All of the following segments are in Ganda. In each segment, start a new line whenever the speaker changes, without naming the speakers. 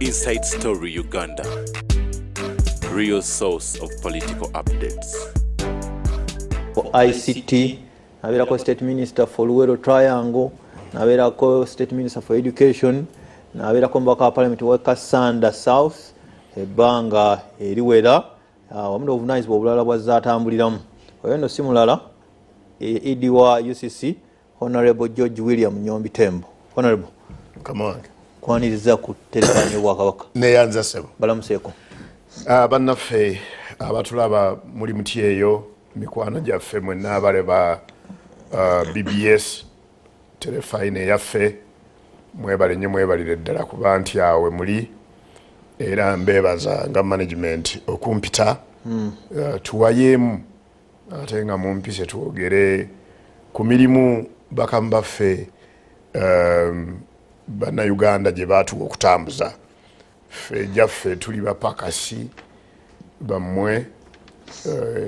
Inside Story Uganda, real source of political updates.
For ICT, nabeerako State Minister for Luwero Triangle, nabeerako State Minister for Education, nabeerako mubaka wa Parliament wa Kassanda South ebbanga eriwera, wamu n'obuvunanyizibwa obulala bwazatambuliramu. Oyo nno si mulala, ED wa UCC, Honorable George William Nyombi Tembo. Honorable,
Mukama wange.
Kwaniriza ku terefayina y'Obwakabaka.
Neyanza, ssebo.
Balamuseeko.
Bannaffe abatulaba, muli muti eyo? Mikwano gyaffe mwenna abalaba BBS terefayina eyaffe, mwebale nnyo, mwebalire ddala kuba nti awe muli, era mbeebaza nga management okumpita tuwayeemu, ate nga mumpise twogere ku mirimu bakamu baffe Bannayuganda gye batuwa okutambuza. Ffe jaffe tuli bapakasi bammwe,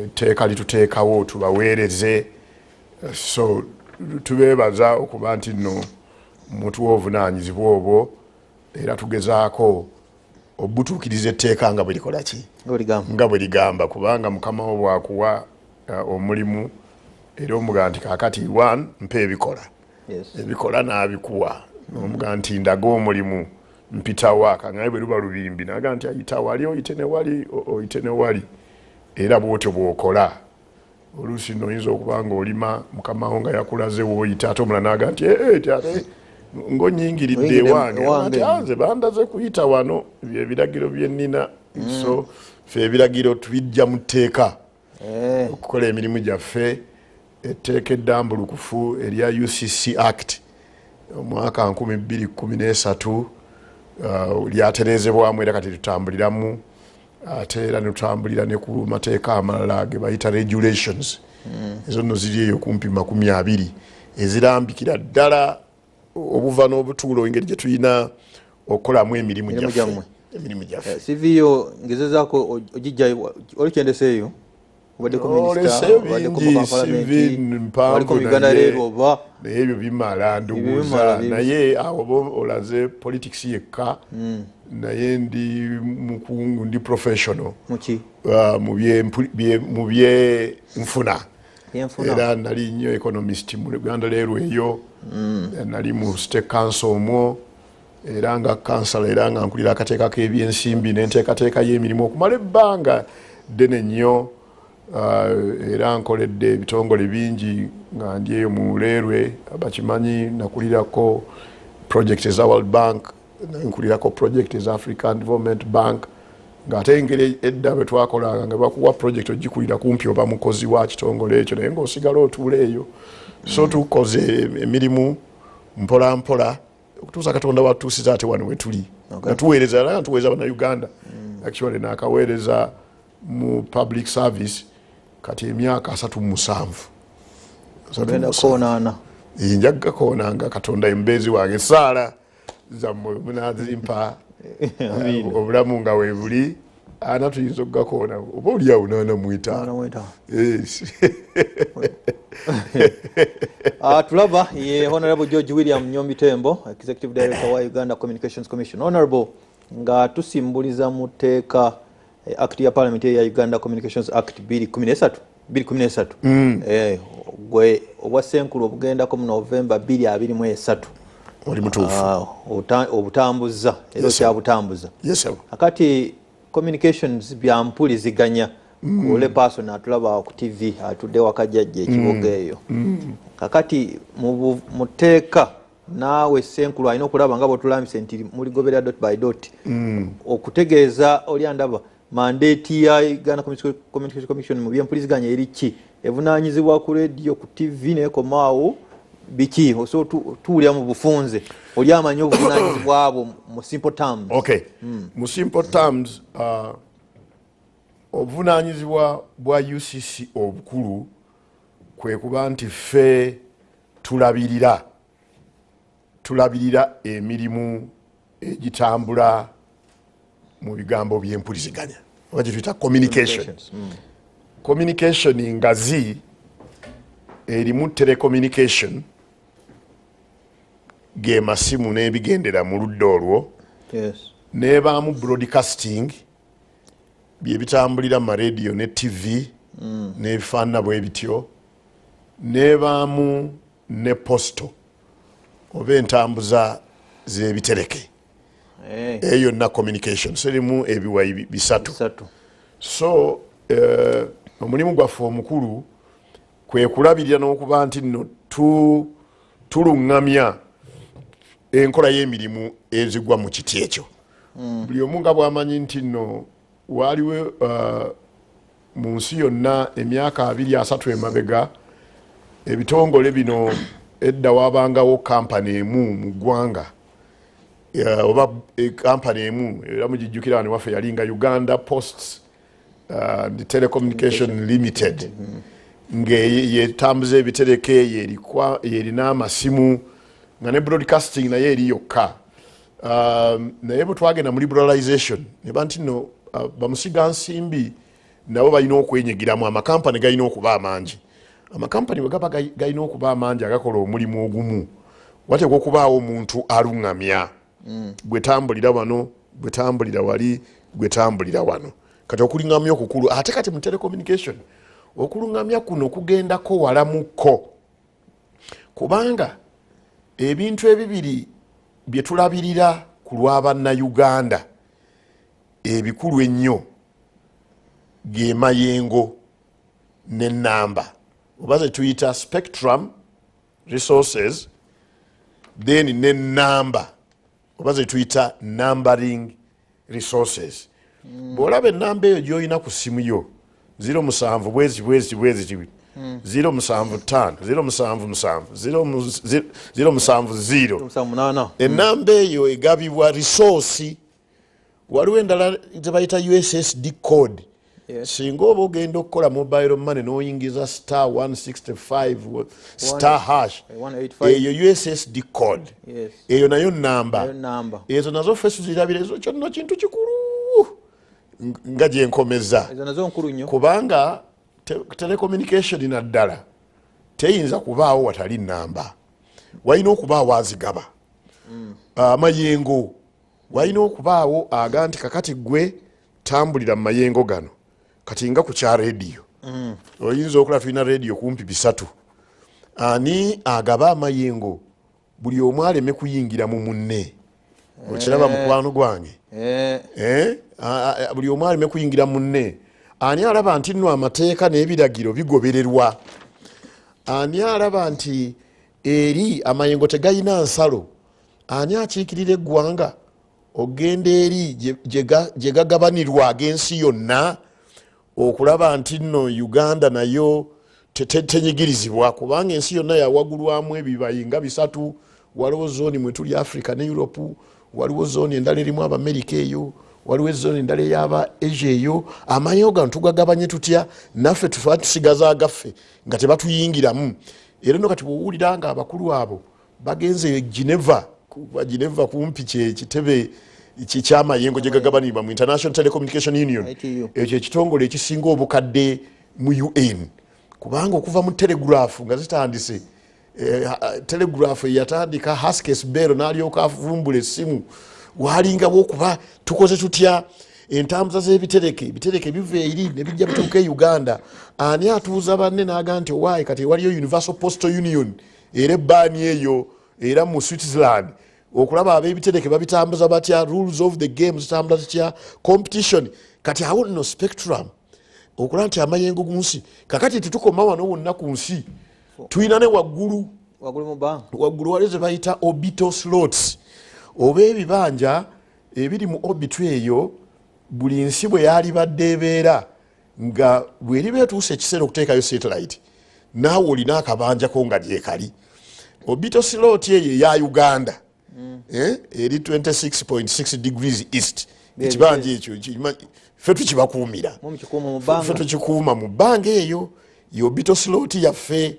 etteeka lituteekawo tubaweereze. So tubeebaza okuba nti nno mutuwa obuvunaanyizibwa obwo, era tugezaako obutuukiriza etteeka nga bwe likola ki?
Nga bwe ligamba.
Nga bwe ligamba, kubanga mukama wo bwakuwa omulimu, era omugaa nti, "Kaakati one, mpa ebikola." Ebikola n'abikuwa, nomugaa nti, "Ndaga omulimu, mpitawa." Kangaye bwe luba lubimbi, naga nti, "Ayita wali, oyite ne wali, oyite ne wali." Era bwotyo bwokola. Oluusi nno oyinza okuba nga olima, mukamawo nga yakulaze woyita, ate omulala naga nti, "Eh, eh, ate ng'onyingiridde
Oyingidde
ewange."
Ewange.
Nti, "Ah, nze bandaze kuyita wano, byebiragiro byenina." So fe ebiragiro tubijja mu tteeka okukola emirimu gyaffe. Etteeka eddambulukufu erya UCC Act omwaka 2013 lyatereezebwamu, era kati tutambuliramu, ate era netutambulira ne ku mateeka amalala ge bayita regulations. Ezo nno ziri eyo kumpi 20 ezirambikira ddala obuva n'obutuulo engeri gye tulina okukolamu emirimu
Emirimu
gyaffe.
Gyammwe.
Emirimu gyaffe.
CV yo ngezezaako ogijjayo, oli kyendeseeyo, obaddeko minisita,
Oleseyo
obaddeko
bingi,
mubaka wa
CV
palamenti,
mpanvu,
obaddeko mu Uganda Railway oba
naye ebyo bimala,
Bimala,
ndowooza. Naye awo oba olaze politics yekka, naye ndi mukungu, ndi professional
muki?
Mu byenfuna.
Byenfuna.
Era nali nnyo economist mu Uganda Railway eyo, nali mu State Council omwo, era nga kansala, era nga nkulira akateeka k'ebyensimbi n'enteekateeka y'emirimu okumala ebbanga ddene nnyo. Era nkoledde ebitongole bingi nga ndi eyo mu railway, bakimanyi. Nakulirako project eza World Bank, nkulirako project eza African Development Bank, ng'ate engeri edda bwe twakolanga nga bakuwa project ogikulira kumpi oba mukozi wa kitongole ekyo, naye ng'osigala otuula eyo. So tukoze emirimu mpola mpola okutuusa Katonda watuusiza ate wano wetuli nga tuweereza, era nga tuweereza Bannayuganda. Actually nakaweereza mu public service kati emyaka 37.
Ogenda koonaana.
Njaga koonanga, Katonda emubeezi wange, esaala zammwe munazimpa, obulamu nga webuli, ana tuyinza okugakoona oba oliawo 45.
45.
Yes.
Tulaba ye Honorable George William Nyombi Tembo, Executive Director wa Uganda Communications Commission. Honorable, nga tusimbuliza mu tteeka, act ya Parliament ya Uganda Communications Act 2013, 2013, gwe obwa senkulu obugendako mu November 2023.
Oli mutuufu.
Obutambuza era
Yes, sir.
okyabutambuza.
Yes, sir.
Akati communications byampuliziganya ole person atulaba ku TV atudde waka jjajja ekibuga eyo. Kakati mu tteeka, naawe senkulu alina okulaba nga bwetulambise nti muligoberera dot by dot, okutegeeza oli andaba mandate ya Uganda Communication Commission mu byempuliziganya eri ki? Evunaanyizibwa ku radio, ku TV, nekomaawo biki? Osobola tuwulira mu bufunze, oli amanyi obuvunaanyizibwa bwo mu simple terms?
Okay, mu simple terms, obuvunanyizibwa bwa UCC obukulu kwe kuba nti ffe tulabirira emirimu egitambula mu bigambo byempuliziganya oba gyetuyita communication. Communication ngazi, erimu telecommunication, ge masimu n'ebigendera mu ludda olwo. Nebaamu broadcasting, byebitambulira mu radio ne TV n'ebifaanana bwe bityo. Nebaamu ne postal oba entambuza z'ebitereke. Eyo yonna communication. So erimu ebiwayi bisatu. So omulimu gwaffe omukulu kwe kulabirira n'okuba nti nno tuluŋŋamya enkola y'emirimu ezigwa mu kiti ekyo. Buli omu nga bw'amanyi nti nno waliwo mu nsi yonna emyaka 23 emabega ebitongole bino edda wabangawo kampani emu mu ggwanga, oba kampani emu era mugijjukira wano waffe yalinga Uganda Posts and Telecommunication Limited, nga yetambuza ebitereke, yerina amasimu, nga ne broadcasting naye eri yokka. Naye bwe twagenda mu liberalization ne ba nti nno bamusiga nsimbi nabo balina okwenyigiramu, amakampani galina okuba amangi. Amakampani bwe gaba galina okuba amangi agakola omulimu ogumu, wateekwa okubaawo omuntu aluŋŋamya, gwe tambulira wano, gwe tambulira wali, gwe tambulira wano. Kati okuluŋŋamya okukulu ate kati mu telecommunication, okuluŋŋamya kuno kugendako walamukko, kubanga ebintu ebibiri bye tulabirira ku lw'abannayuganda ebikulu ennyo ge mayengo n'ennamba, oba ze tuyita spectrum resources, then n'ennamba oba ze tuyita numbering resources. Bw'olaba ennamba eyo gy'olina ku ssimu yo, 07 bwezi bwezi bwezi 075 077 070,
78.
Enamba eyo egabibwa resource. Waliwo endala zebayita USSD code. Singa oba ogenda okukola mobile money n'oyingiza star 165 star hash,
185.
Eyo USSD code. Eyo nayo namba.
Nayo namba.
Ezo nazo ffe tuzirabira, ezo kyonna kintu kikulu nga gyenkomeza.
Ezo nazo nkulu nnyo.
Kubanga telecommunication naddala teyinza kubaawo watali namba. Walina okubaawo azigaba amayengo, walina okubaawo aga nti kakati gwe tambulira mu mayengo gano. Kati nga ku kya rediyo, oyinza okulaba tulina rediyo kumpi 3. Ani agaba amayengo buli omu aleme kuyingira mu munne? Okiraba, mukwano gwange?
Eh.
Eh? Buli omu aleme kuyingira munne. Ani alaba nti nno amateeka n'ebiragiro bigobererwa? Ani alaba nti eri amayengo tegayina nsalo? Ani akiikirira eggwanga ogenda eri gye gagabanirwa ag'ensi yonna okulaba nti nno Uganda nayo tenyigirizibwa? Kubanga ensi yonna yawagulwamu ebibayi nga bisatu. Waliwo zooni mwe tuli, Africa ne Europe, waliwo zooni endala erimu Abamerika eyo, waliwo ezooni endala eyaba Asia eyo. Amayengo gano tugagabanye tutya naffe tufa tusigaza agaffe nga tebatuyingiramu? Era no kati bwowulira nga abakulu abo bagenze e Geneva, kuba Geneva kumpi kyekitebe kyamayengo gye gagabanirwa mu International Telecommunication Union.
ITU.
Ekyo ekitongole ekisinga obukadde mu UN, kubanga okuva mu telegraph nga zitandise, telegraph eyatandika Haskel Bell n'alyoka avumbula essimu, walingawo okuba tukoze tutya entambuza z'ebitereke, ebitereke biva eri ne bijja bituuka e Uganda. Ani atuuza banne n'aga nti owaayi kati waliyo Universal Postal Union era ebbaani eyo era mu Switzerland, okulaba ab'ebitereke babitambuza batya, rules of the game zitambula zitya, competition. Kati awo nno spectrum, okulaba nti amayengo ku nsi. Kakati tetukoma wano wonna ku nsi, tulina ne waggulu.
Waggulu mu bbanga.
Waggulu waliwo ze bayita orbital slots, oba ebibanja ebiri mu orbit eyo. Buli nsi bwe yalibadde ebeera nga bweriba etuuse ekiseera okuteekayo satellite, naawe olina akabanjako nga gyekali. Orbital slot eyo eya Uganda, eri 26.6 degrees east. Ekibanja ekyo ffe tukibakuumira.
Mukikuuma mu bbanga.
Ffe tukikuuma mu bbanga. Eyo ye orbital slot yaffe,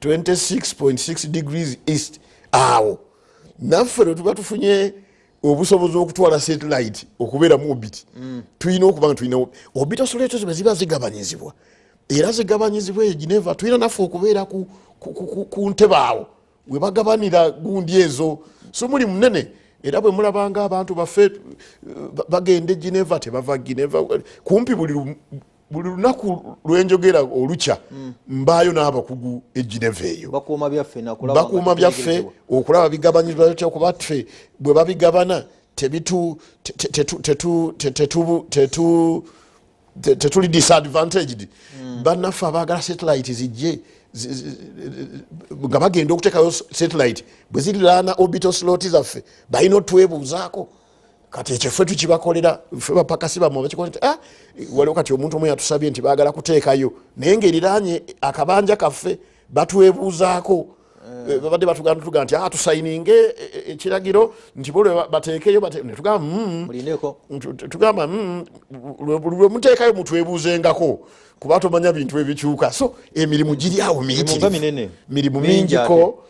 26.6 degrees east. Awo naffe lwe tuba tufunye obusobozi okutwala satellite okubeera mu orbit, tulina okuba nga tulina orbital slot ezo bwe ziba zigabanyizibwa, era zigabanyizibwa eyo Geneva, tulina naffe okubeera ku ntebe awo we bagabanira gundi ezo. So muli munene. Era bwe mulabanga abantu baffe bagenda e Geneva, tebava Geneva. Kumpi buli lunaku lwenjogera olukya mbaayo n'abakugu e Geneva eyo.
Bakuuma byaffe nakulaba,
bakuuma byaffe okulaba bigabanyizibwa bitya, kuba ffe bwe babigabana tetuli disadvantaged. Bannaffe abaagala satellite zijje nga bagenda okuteekayo satellite, bwe ziriraana orbital slot zaffe balina otwebuuzaako. Kati ekyo ffe tukibakolera, ffe bapakasi bammwe bakikola nti waliwo kati omuntu omu yatusabye nti baagala kuteekayo, naye ng'eriraanye akabanja kaffe batwebuuzaako. Babadde batugamba tuga nti tusayininge ekiragiro nti bo lwe bateekeyo ne tugamba
mulindeko,
tugamba lwe muteekayo mutwebuuzengako, kuba tomanya bintu ebikyuka. So emirimu giri awo miyitirivu,
minene.
Mirimu
Mingi.
Mingiko,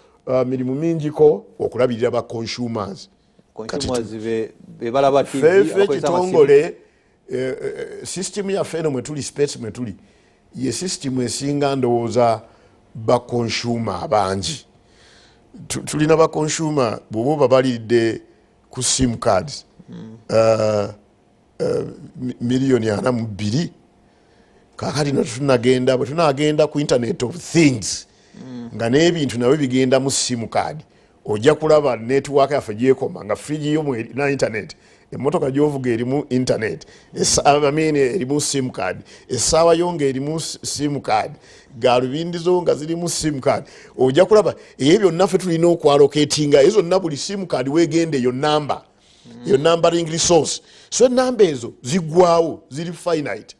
mirimu mingiko okulabirira ba consumers.
Consumers be balaba TV,
Ffeffe
abakozesa amasimu.
Ekitongole system yaffe eno mwetuli, space mwetuli, ye system esinga ndowooza ba consumer abangi. Tulina ba consumer bw'oba obabaliridde ku sim cards 42 miliyoni. Kakati no tunagenda, bwe tunagenda ku internet of things nga n'ebintu nabyo bigenda mu sim card, ojja kulaba network yaffe gyekoma nga friji yo na internet, emmotoka gyovuga erimu internet, I mean, erimu sim card, essaawa yo nga erimu sim card, galubindi zo nga zirimu sim card. Ojja kulaba ebyo byonna ffe tulina okwallocatinga ezo zonna, buli sim card wegenda eyo namba, eyo numbering resource. So enamba ezo ziggwawo, ziri finite.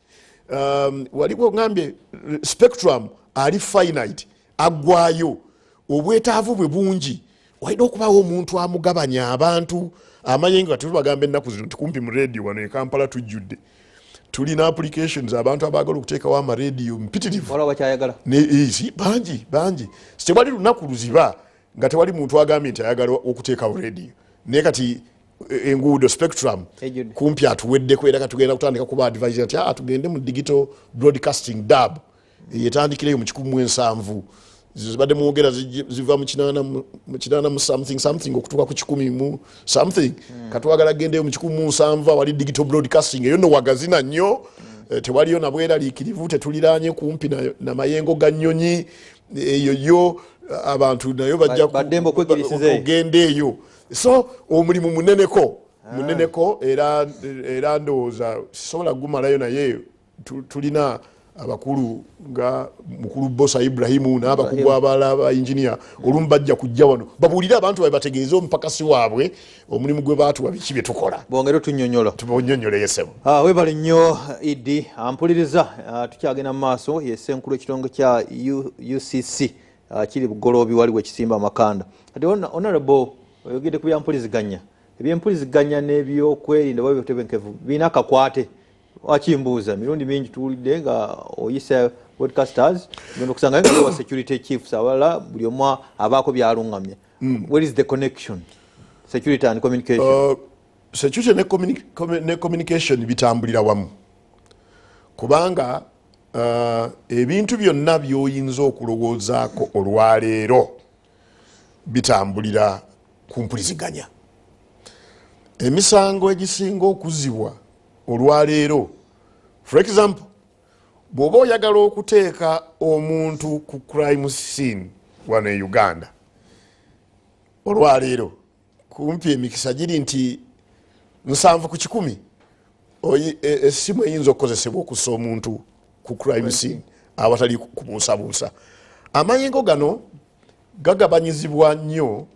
Waliwo ngambye spectrum ali finite, aggwayo, obwetaavu bwe bungi, walina okubawo omuntu amugabanya abantu amanye. Nga tubagamba ennaku zino nti kumpi mu radio wano e Kampala tujjudde, tulina applications, abantu abaagala okuteekawo amarediyo mpitirivu.
Waliwo bakyayagala.
Isi bangi bangi. Tewali lunaku luziba nga tewali muntu agambye nti ayagala okuteekawo radio. Naye kati enguudo, spectrum
Ejjudde.
kumpi atuweddeko, era katugenda kutandika kuba advisor nti tugende mu digital broadcasting, DAB, yetandikireyo mu 170. Zibadde mwogera ziva mu 80 mu something something okutuuka ku 100 mu something. Katwagala gendeyo mu 170 awali digital broadcasting. Eyo no wagazina nnyo. Tewaliyo nabweraliikirivu, tetuliranye kumpi na mayengo ga nnyonyi. Eyo yo abantu nayo bajja
Baddembe okwegirisiza eyo.
Ogenda eyo. So omulimu muneneko, muneneko, era ndowooza sisobola kugumalayo, naye tulina abakulu nga mukulu Bosa Ibrahimu n'abakugu abalala ba engineer. Olumu bajja kujja wano babuulire abantu babe, bategeeze omupakasi waabwe omulimu gwe baatuwa, biki bye tukola.
Bongere otunyonyola.
Tubonyonyoleye, sebo.
Webale nnyo Idi ampuliriza. Tukyagenda mu maaso. Ye ssenkulu ekitongole kya UCC, kiri Bugoloobi, waliwo ekisimba amakanda. Kati honorable, oyogedde ku byampuliziganya, ebyempuliziganya n'ebyokwerinda oba ebyobutebenkevu birina akakwate. Wakimbuuza mirundi mingi, tuwulidde nga oyisa broadcasters, genda okusanga nga wa security chiefs abalala, buli omu abaako byalungamya. Where is the connection, security and communication?
Security ne communication bitambulira wamu, kubanga ebintu byonna by'oyinza okulowoozaako olwaleero bitambulira ku mpuliziganya. Emisango egisinga okuzibwa olwaleero, for example, bw'oba oyagala okuteeka omuntu ku crime scene wano e Uganda olwaleero, kumpi emikisa giri nti 70% essimu eyinza okukozesebwa okussa omuntu ku crime scene awatali kubuusabuusa. Amayengo gano gagabanyizibwa nnyo,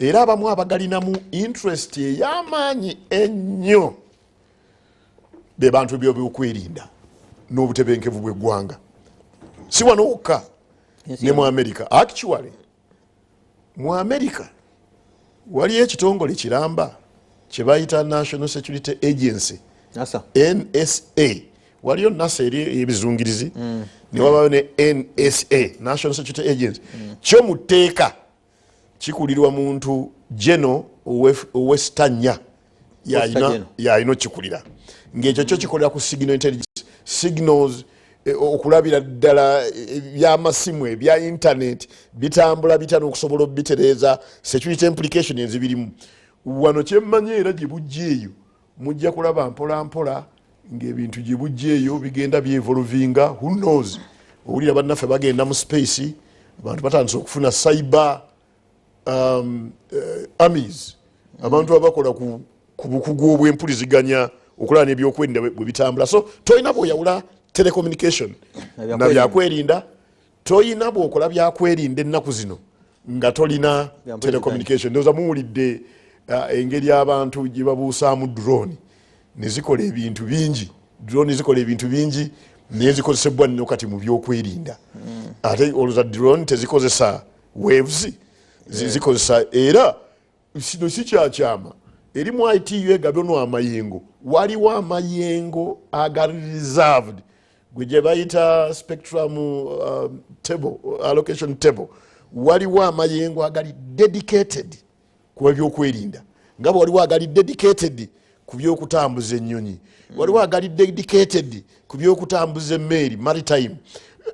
era abamu abagalinamu interest ey'amaanyi ennyo be bantu byobyokwerinda n'obutebenkevu bw'eggwanga, si wano wokka, ne mu America. Actually, mu America waliyo ekitongole kiramba kye bayita National Security Agency.
Nasa.
NSA. Waliyo NASA eri ebizungirizi, ne wabayo ne NSA, National Security Agency. Kyo mu tteeka kikulirwa muntu geno owestanya,
General.
yalina okikulira, ngaekyo kyo kikolera ku signal intelligence, signals, okulabira ddala ebyamasimu, ebya internet bitambula bitya n'okusobola obitereeza, security implication ezibirimu. Wano kyemmanyi era gye bujja eyo mujja kulaba mpola mpola ng'ebintu gye bujja eyo bigenda byevolvinga. Who knows, owulira bannaffe bagenda mu space, abantu batandise okufuna cyber armies, abantu abakola ku bukugu obw'empuliziganya okulaba n'ebyokwerinda bwe bitambula. So tolina bw'oyawula telecommunication na byakwerinda, tolina bw'okola byakwerinda ennaku zino nga tolina telecommunication. Ndowooza muwulidde engeri abantu gye babuusaamu drone ne zikola ebintu bingi. Drone zikola ebintu bingi naye zikozesebwa nnyo kati mu byokwerinda. Ate olowooza drone tezikozesa waves, zikozesa. Era kino si kyakyama, eri mu ITU egabyono amayengo, waliwo amayengo agali reserved gwe gye bayita spectrum table, allocation table. Waliwo amayengo agali dedicated ku byokwerinda, nga bwe waliwo agali dedicated ku byokutambuza ennyonyi, waliwo agali dedicated ku byokutambuza emmeeri, maritime.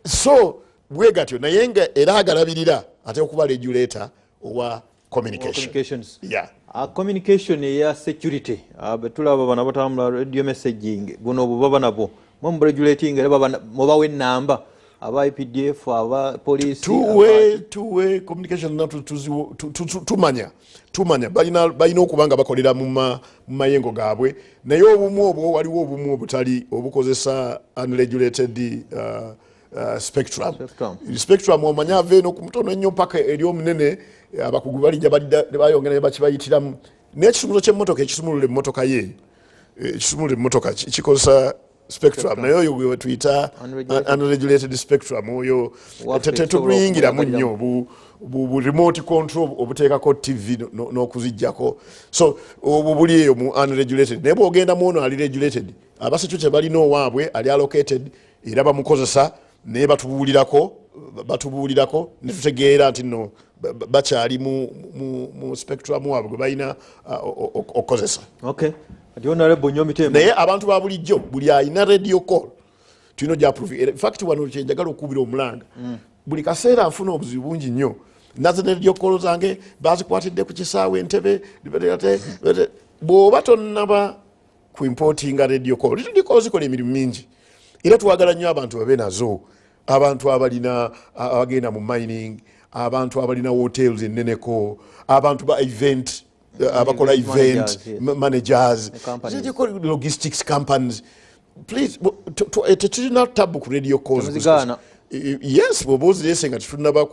So bwe gatyo, naye nga era agalabirira ate okuba regulator owa communication.
Communications.
Yeah.
Communication eya security, betulaba bano abatambula radio messaging, buno bubaba nabwo mwe muregulating, era mubawa enamba aba IPDF, aba police?
Two-way communication natu tumanya balina okuba nga bakolera mu mayengo gaabwe, naye obumu obwo waliwo obumu obutali obukozesa unregulated spectrum.
Spectrum.
Spectrum omanya ava eno ku mutono ennyo mpaka eri omunene, abakugu balijja bayongera ne bakibayitiramu. N'ekisumuluzo ky'emmotoka ekisumulula emmotoka ye, ekisumulula emmotoka kikozesa spectrum, naye oyo gwe tuyita
Unregulated.
Unregulated spectrum oyo
Waffe
tetubiyingiramu
esobola
nnyo bu remote control obuteekako TV n'okuziggyako. So obwo buli eyo mu unregulated, naye bw'ogenda mu ono ali regulated, abasekyo kye balina owaabwe ali allocated era bamukozesa, naye batubuulirako ne tutegeera nti nno bakyali mu spectrum waabwe gwe balina okukozesa.
Okay, kati Honorable Nyomi Tembo.
Naye abantu ba bulijjo, buli alina radio call tulina ojja approve. In fact wano kyenjagala okukubira omulanga, buli kaseera nfuna obuzibu bungi nnyo, naze ne radio call zange bazikwatidde ku kisaawe Entebe. Bw'oba tonnaba ku importinga radio call, radio call zikola emirimu mingi era twagala nnyo abantu babe nazo, abantu abalina abagenda mu mining, abantu abalina hotels enneneko, abantu ba event, abakola
event
event
managers, yes.
Managers.
The companies.
Ziri logistics companies, please, tetulina tabu ku radio calls.
Temuzigaana.
Yes, bw'oba ozireese nga tetunaba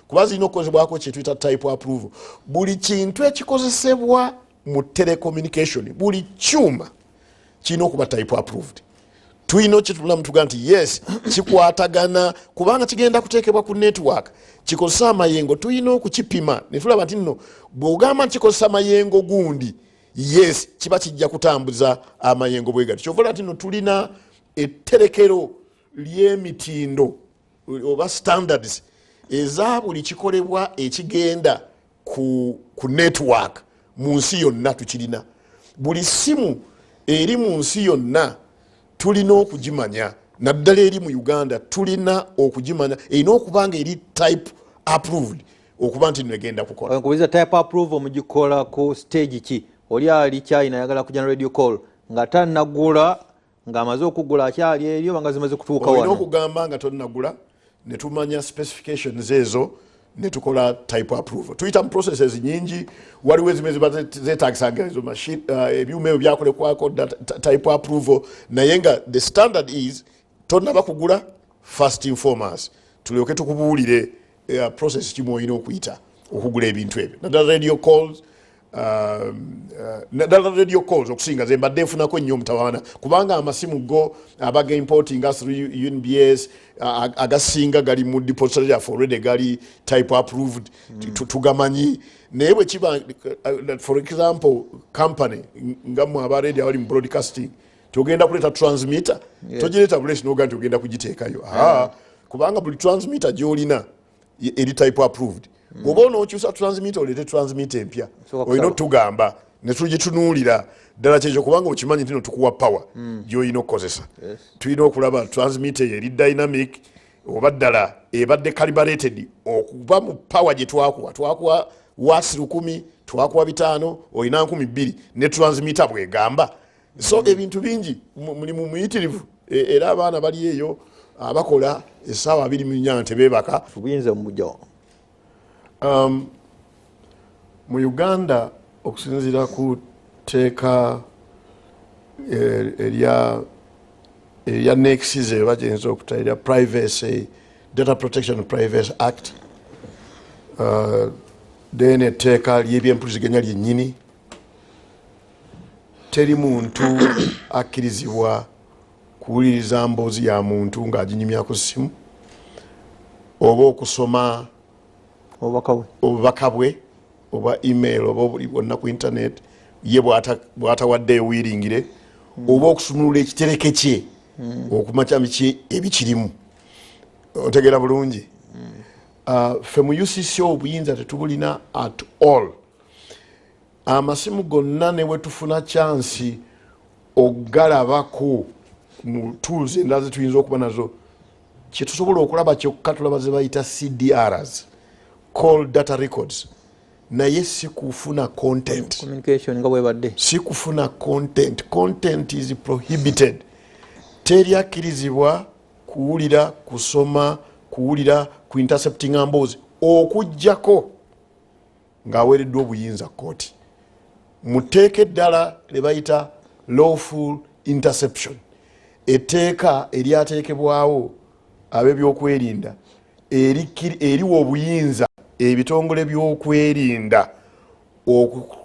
kuba zirina okukozebwako kyetuyita type approval. Buli kintu ekikozesebwa mu telecommunication, buli kyuma kirina okuba type approved. Tulina okitulamu tugaa nti yes, kikwatagana, kubanga kigenda kuteekebwa ku network kikozesa amayengo. Tulina okukipima ne tulaba nti nno bw'ogamba nti kikozesa amayengo gundi, yes, kiba kijja kutambuza amayengo bwe gati. Kyova olaba nti nno tulina etterekero ly'emitindo oba standards eza buli kikolebwa ekigenda ku network mu nsi yonna. Tukirina buli simu eri mu nsi yonna tulina okugimanya, naddala eri mu Uganda tulina okugimanya, erina okuba nga eri type approved okuba nti nno egenda kukola.
Nkubuuza, type approval mugikola ku stage ki? Oli ali China ayagala kujja na radio call nga tannagula, ng'amaze okugula, akyali eri, oba nga zimaze kutuuka
Olina
wano?
okugamba nga tonnagula ne tumanya specifications ezo ne tukola type approval. Tuyita mu processes nyingi, waliwo ezimu eziba zeetagisa nga ezo machine, ebyuma ebyo byakolekwako type approval, naye nga the standard is tonnaba kugula, first inform us tulyoke tukubuulire process kimu olina okuyita okugula ebintu ebyo, naddala radio calls, naddala radio calls okusinga ze mbadde nfunako nnyo omutawaana, kubanga amasimu go abaga importing through UNBS agasinga gali mu depository yaffe already gali type approved. Tugamanyi. Naye bwe kiba for example company nga mmwe aba radio abali mu broadcasting, togenda kuleeta transmitter, togireeta bulesi noga nti ogenda kugiteekayo. Kubanga buli transmitter gyolina eri type approved. Bw'oba onookyusa transmitter oleete transmitter empya,
Soka
olina
kusaba.
otugamba ne tugitunuulira ddala kyekyo, kubanga okimanyi nti no tukuwa power gy'olina okukozesa. Tulina okulaba transmitter eyo eri dynamic oba ddala ebadde calibrated okuba mu power gye twakuwa. Watts 1000 twakuwa 5 olina 2000 ne transmitter bwegamba. So ebintu bingi, mulimu muyitirivu, era abaana bali eyo abakola essaawa 24 tebeebaka.
Buyinza mujja
Mu Uganda, okusinziira ku tteeka erya nexis oba gyeyinza okuta erya Privacy, Data Protection and Privacy Act, then etteeka ly'ebyempuliziganya lyennyini, teri muntu akkirizibwa kuwuliriza mboozi ya muntu ng'aginyumya ku ssimu oba okusoma
obubaka bwe,
obubaka bwe oba email oba obuli bwonna ku internet ye bw'atawaddeyo wiringire, oba okusumulula ekitereke kye okumanya biki ebikirimu. Otegeera bulungi? Ffe mu UCC obuyinza tetubulina at all. Amasimu gonna ne bwe tufuna chance ogalabako mu tools endala zetuyinza okuba nazo, kyetusobola okulaba kyokka tulaba ze bayita CDRs, call data records, naye si kufuna content.
Communication nga bwebadde.
Si kufuna content. Content is prohibited. Teri akkirizibwa kuwulira, kusoma, kuwulira, ku interceptinga mboozi okugjako ng'aweereddwa obuyinza kooti mu tteeka eddala lye bayita lawful interception, etteeka eryateekebwawo ab'ebyokwerinda eriwa obuyinza ebitongole by'okwerinda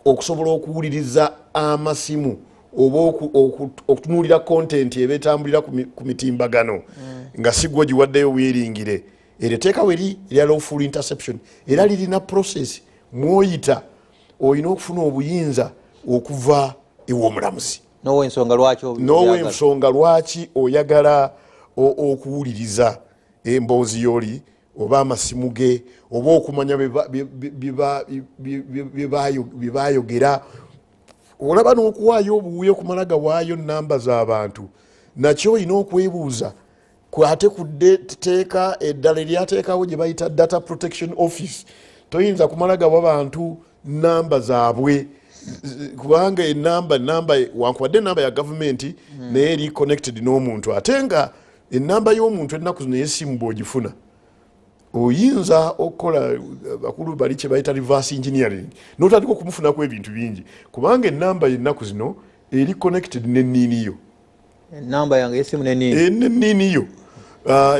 okusobola okuwuliriza amasimu oba okutunuulira content eba etambulira ku mitimbagano nga si gwe ogiwaddeyo weeringire. Eryo etteeka weri erya lawful interception, era lirina process mwoyita. Olina okufuna obuyinza okuva ew'omulamuzi
n'owensonga lwaki
n'owensonga lwaki oyagala okuwuliriza emboozi yoli oba amasimu ge oba okumanya bye bayogera. Olaba n'okuwaayo obuwuyo okumala gawaayo namba z'abantu nakyo olina okwebuuza. Ate ku tteeka eddala eryateekawo gye bayita Data Protection Office, toyinza kumala gawa bantu namba zaabwe, kubanga enamba namba wankubadde enamba ya gavumenti naye eri connected n'omuntu, ate nga enamba y'omuntu ennaku zino ey'essimu bw'ogifuna oyinza okukola bakulu bali kye bayita reverse engineering n'otandika okumufunaku ebintu bingi, kubanga enamba y'ennaku zino eri connected n'enniini yo.
Enamba yange yesimu neniini.
N'enniini yo.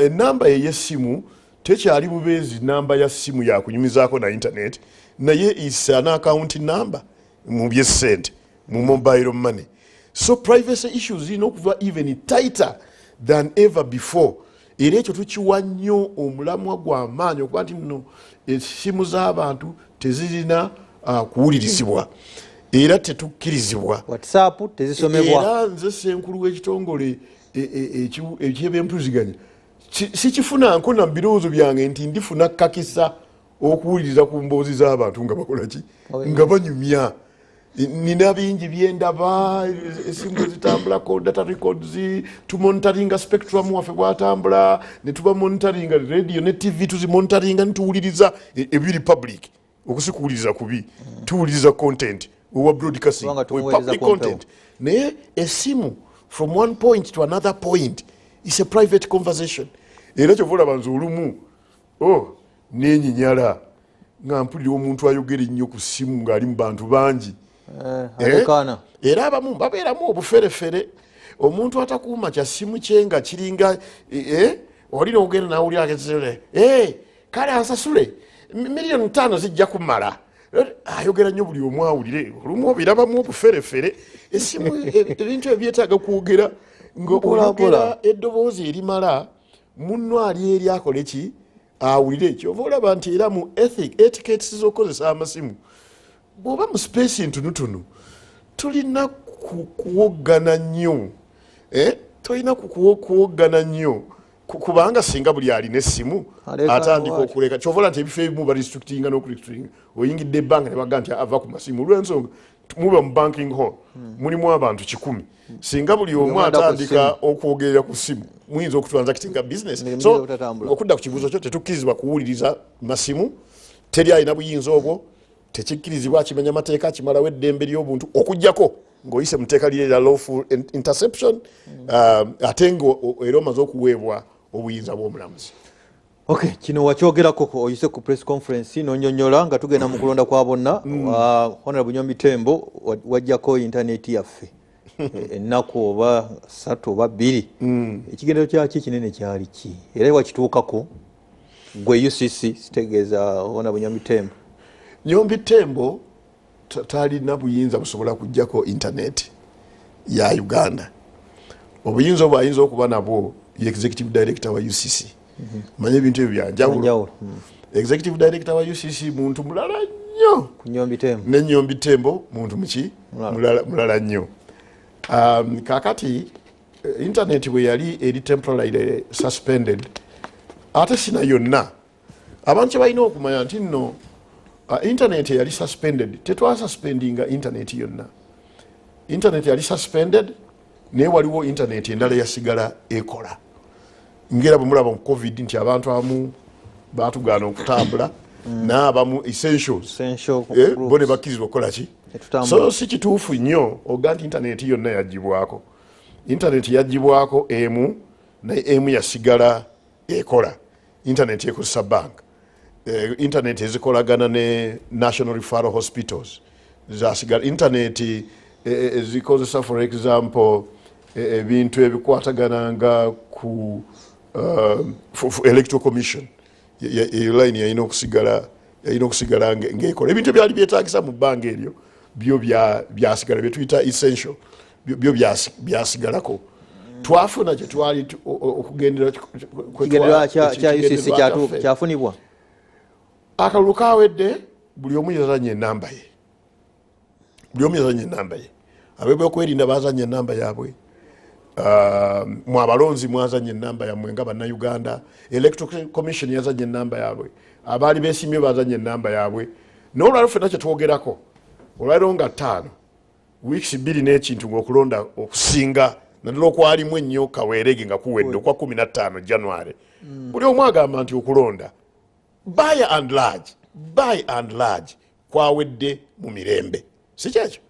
Enamba ey'essimu tekyali bubeezi namba ya ssimu yakunyumizaako na internet, naye is an account number mu byessente, mu mobile money. So privacy issues zirina okuva even tighter than ever before, era ekyo tukiwa nnyo omulamwa gw'amaanyi okuba nti nno essimu z'abantu tezirina kuwulirizibwa era tetukkirizibwa.
WhatsApp tezisomebwa.
Era nze ssenkulu w'ekitongole eky'ebyempuliziganya sikifuna nkona mu birowoozo byange nti ndifuna kakisa okuwuliriza ku mboozi z'abantu nga bakola ki, nga banyumya. Nina bingi byendaba, esimu ezitambulako data records, tumonitoringa spectrum waffe bwatambula, ne tuba monitoringa radio ne TV, tuzimonitoringa netuwuliriza ebiri public. Okusikuwuliriza kubi, tuwuliriza content owa broadcasting,
Kubanga tumuweereza
public
ku mpewo.
content, naye esimu from one point to another point is a private conversation. Era kyova olaba nze olumu, oh, nenyinyala nga mpulira omuntu ayogera ennyo ku ssimu ng'ali mu bantu bangi.
Alekaana.
Era abamu babeeramu obuferefere, omuntu atakuuma kya ssimu kye nga kiringa oli nogenda nawulira akezere, kale ansasule 5 miliyoni zijja kumala. Ayogera nnyo buli omu awulire. Olumu obirabamu obuferefere esimu, ebintu ebyetaaga kwogera nga
Mpola,
oyogera
mpola.
eddoboozi erimala munno ali eri akole ki, awulire. Kyova olaba nti era mu etiquettes z'okukozesa amasimu, bw'oba mu space ntunutunu tolina kuwoggana nnyo. Tolina kuwoggana nnyo, kubanga singa buli alina essimu
Aleka
atandika
bw'atyo.
okuleka. Kyova olaba nti ebifo ebimu barestrictinga n'okurestrictinga, oyingidde ebbanga ne baga nti ava ku masimu, olw'ensonga muba mu banking hall mulimu abantu 100, singa buli omu
omu adda ku
atandika okwogerera ku ssimu muyinza okutransactinga business.
Emirimu
So
giyinza obutatambula.
okudda ku kibuuzo kyo, tetukkirizibwa kuwuliriza masimu, teri alina buyinza obwo. Tekikkirizibwa, kimenya mateeka, kimalawo eddembe ly'obuntu, okuggyako ng'oyise mu tteeka liri erya lawful interception, ate nga era omaze okuweebwa obuyinza bw'omulamuzi.
Okay, kino wakyogerako, oyise ku press conference nonyonyola nga tugenda mu kulonda kwa bonna. Honorable Nyombi Tembo, wajjako intaneti yaffe ennaku oba 3 oba 2. Ekigendero kyaki kinene kyali ki? Era wakituukako gwe UCC, sitegeeza Honorable Nyombi Tembo.
Nyombi Tembo talina buyinza busobola kujjako intaneti ya Uganda. Obuyinza obwo ayinza okuba nabwo ye executive director wa UCC. Manye ebintu ebyo byanjawulo. Executive director wa UCC muntu mulala nnyo
ku Nyombi Tembo,
ne Nyombi Tembo muntu muki mulala nnyo. Kakati internet bwe yali eri temporarily suspended, ate sina yonna, abantu kye balina okumanya nti nno internet yali suspended, tetwasuspendinga internet yonna. Internet yali suspended, naye waliwo internet endala yasigala ekola. Ngera bwe mulaba mu COVID nti abantu abamu batugaana okutambula, n'abamu essentials bo ne bakkirizibwa okukola ki. So si kituufu nnyo oga nti internet yonna yaggyibwako. Internet yaggyibwako emu, naye emu yasigala ekola. Internet ekozesa bank, internet ezikolagana ne National Referral Hospitals zasigala, internet ezikozesa for example ebintu ebikwatagana nga ku Electoral Commission, eyo line yalina okusigala ng'ekola. Ebintu ebyali byetaagisa mu bbanga eryo byo byasigala, bye tuyita essential byo byasigalako. Twafuna kye twali okugendera
kya UCC kyafunibwa.
Akalulu kawedde, buli omu yazanya enamba ye. Buli omu yazanya enamba ye. Ab'ebyokwerinda bazanya enamba yaabwe, mwe abalonzi mwazanya enamba yammwe nga Bannayuganda, Electoral Commission yazanya enamba yaabwe, abaali beesimbye bazanya enamba yaabwe. N'olwaliro ffenna kye twogerako olwaliro nga 5 weeks 2 n'ekintu ng'okulonda okusinga naddala okwalimu ennyo kaweerege nga kuwedde okwa 15 January, buli omu agamba nti okulonda by and large kwawedde mu mirembe. Si kyekyo?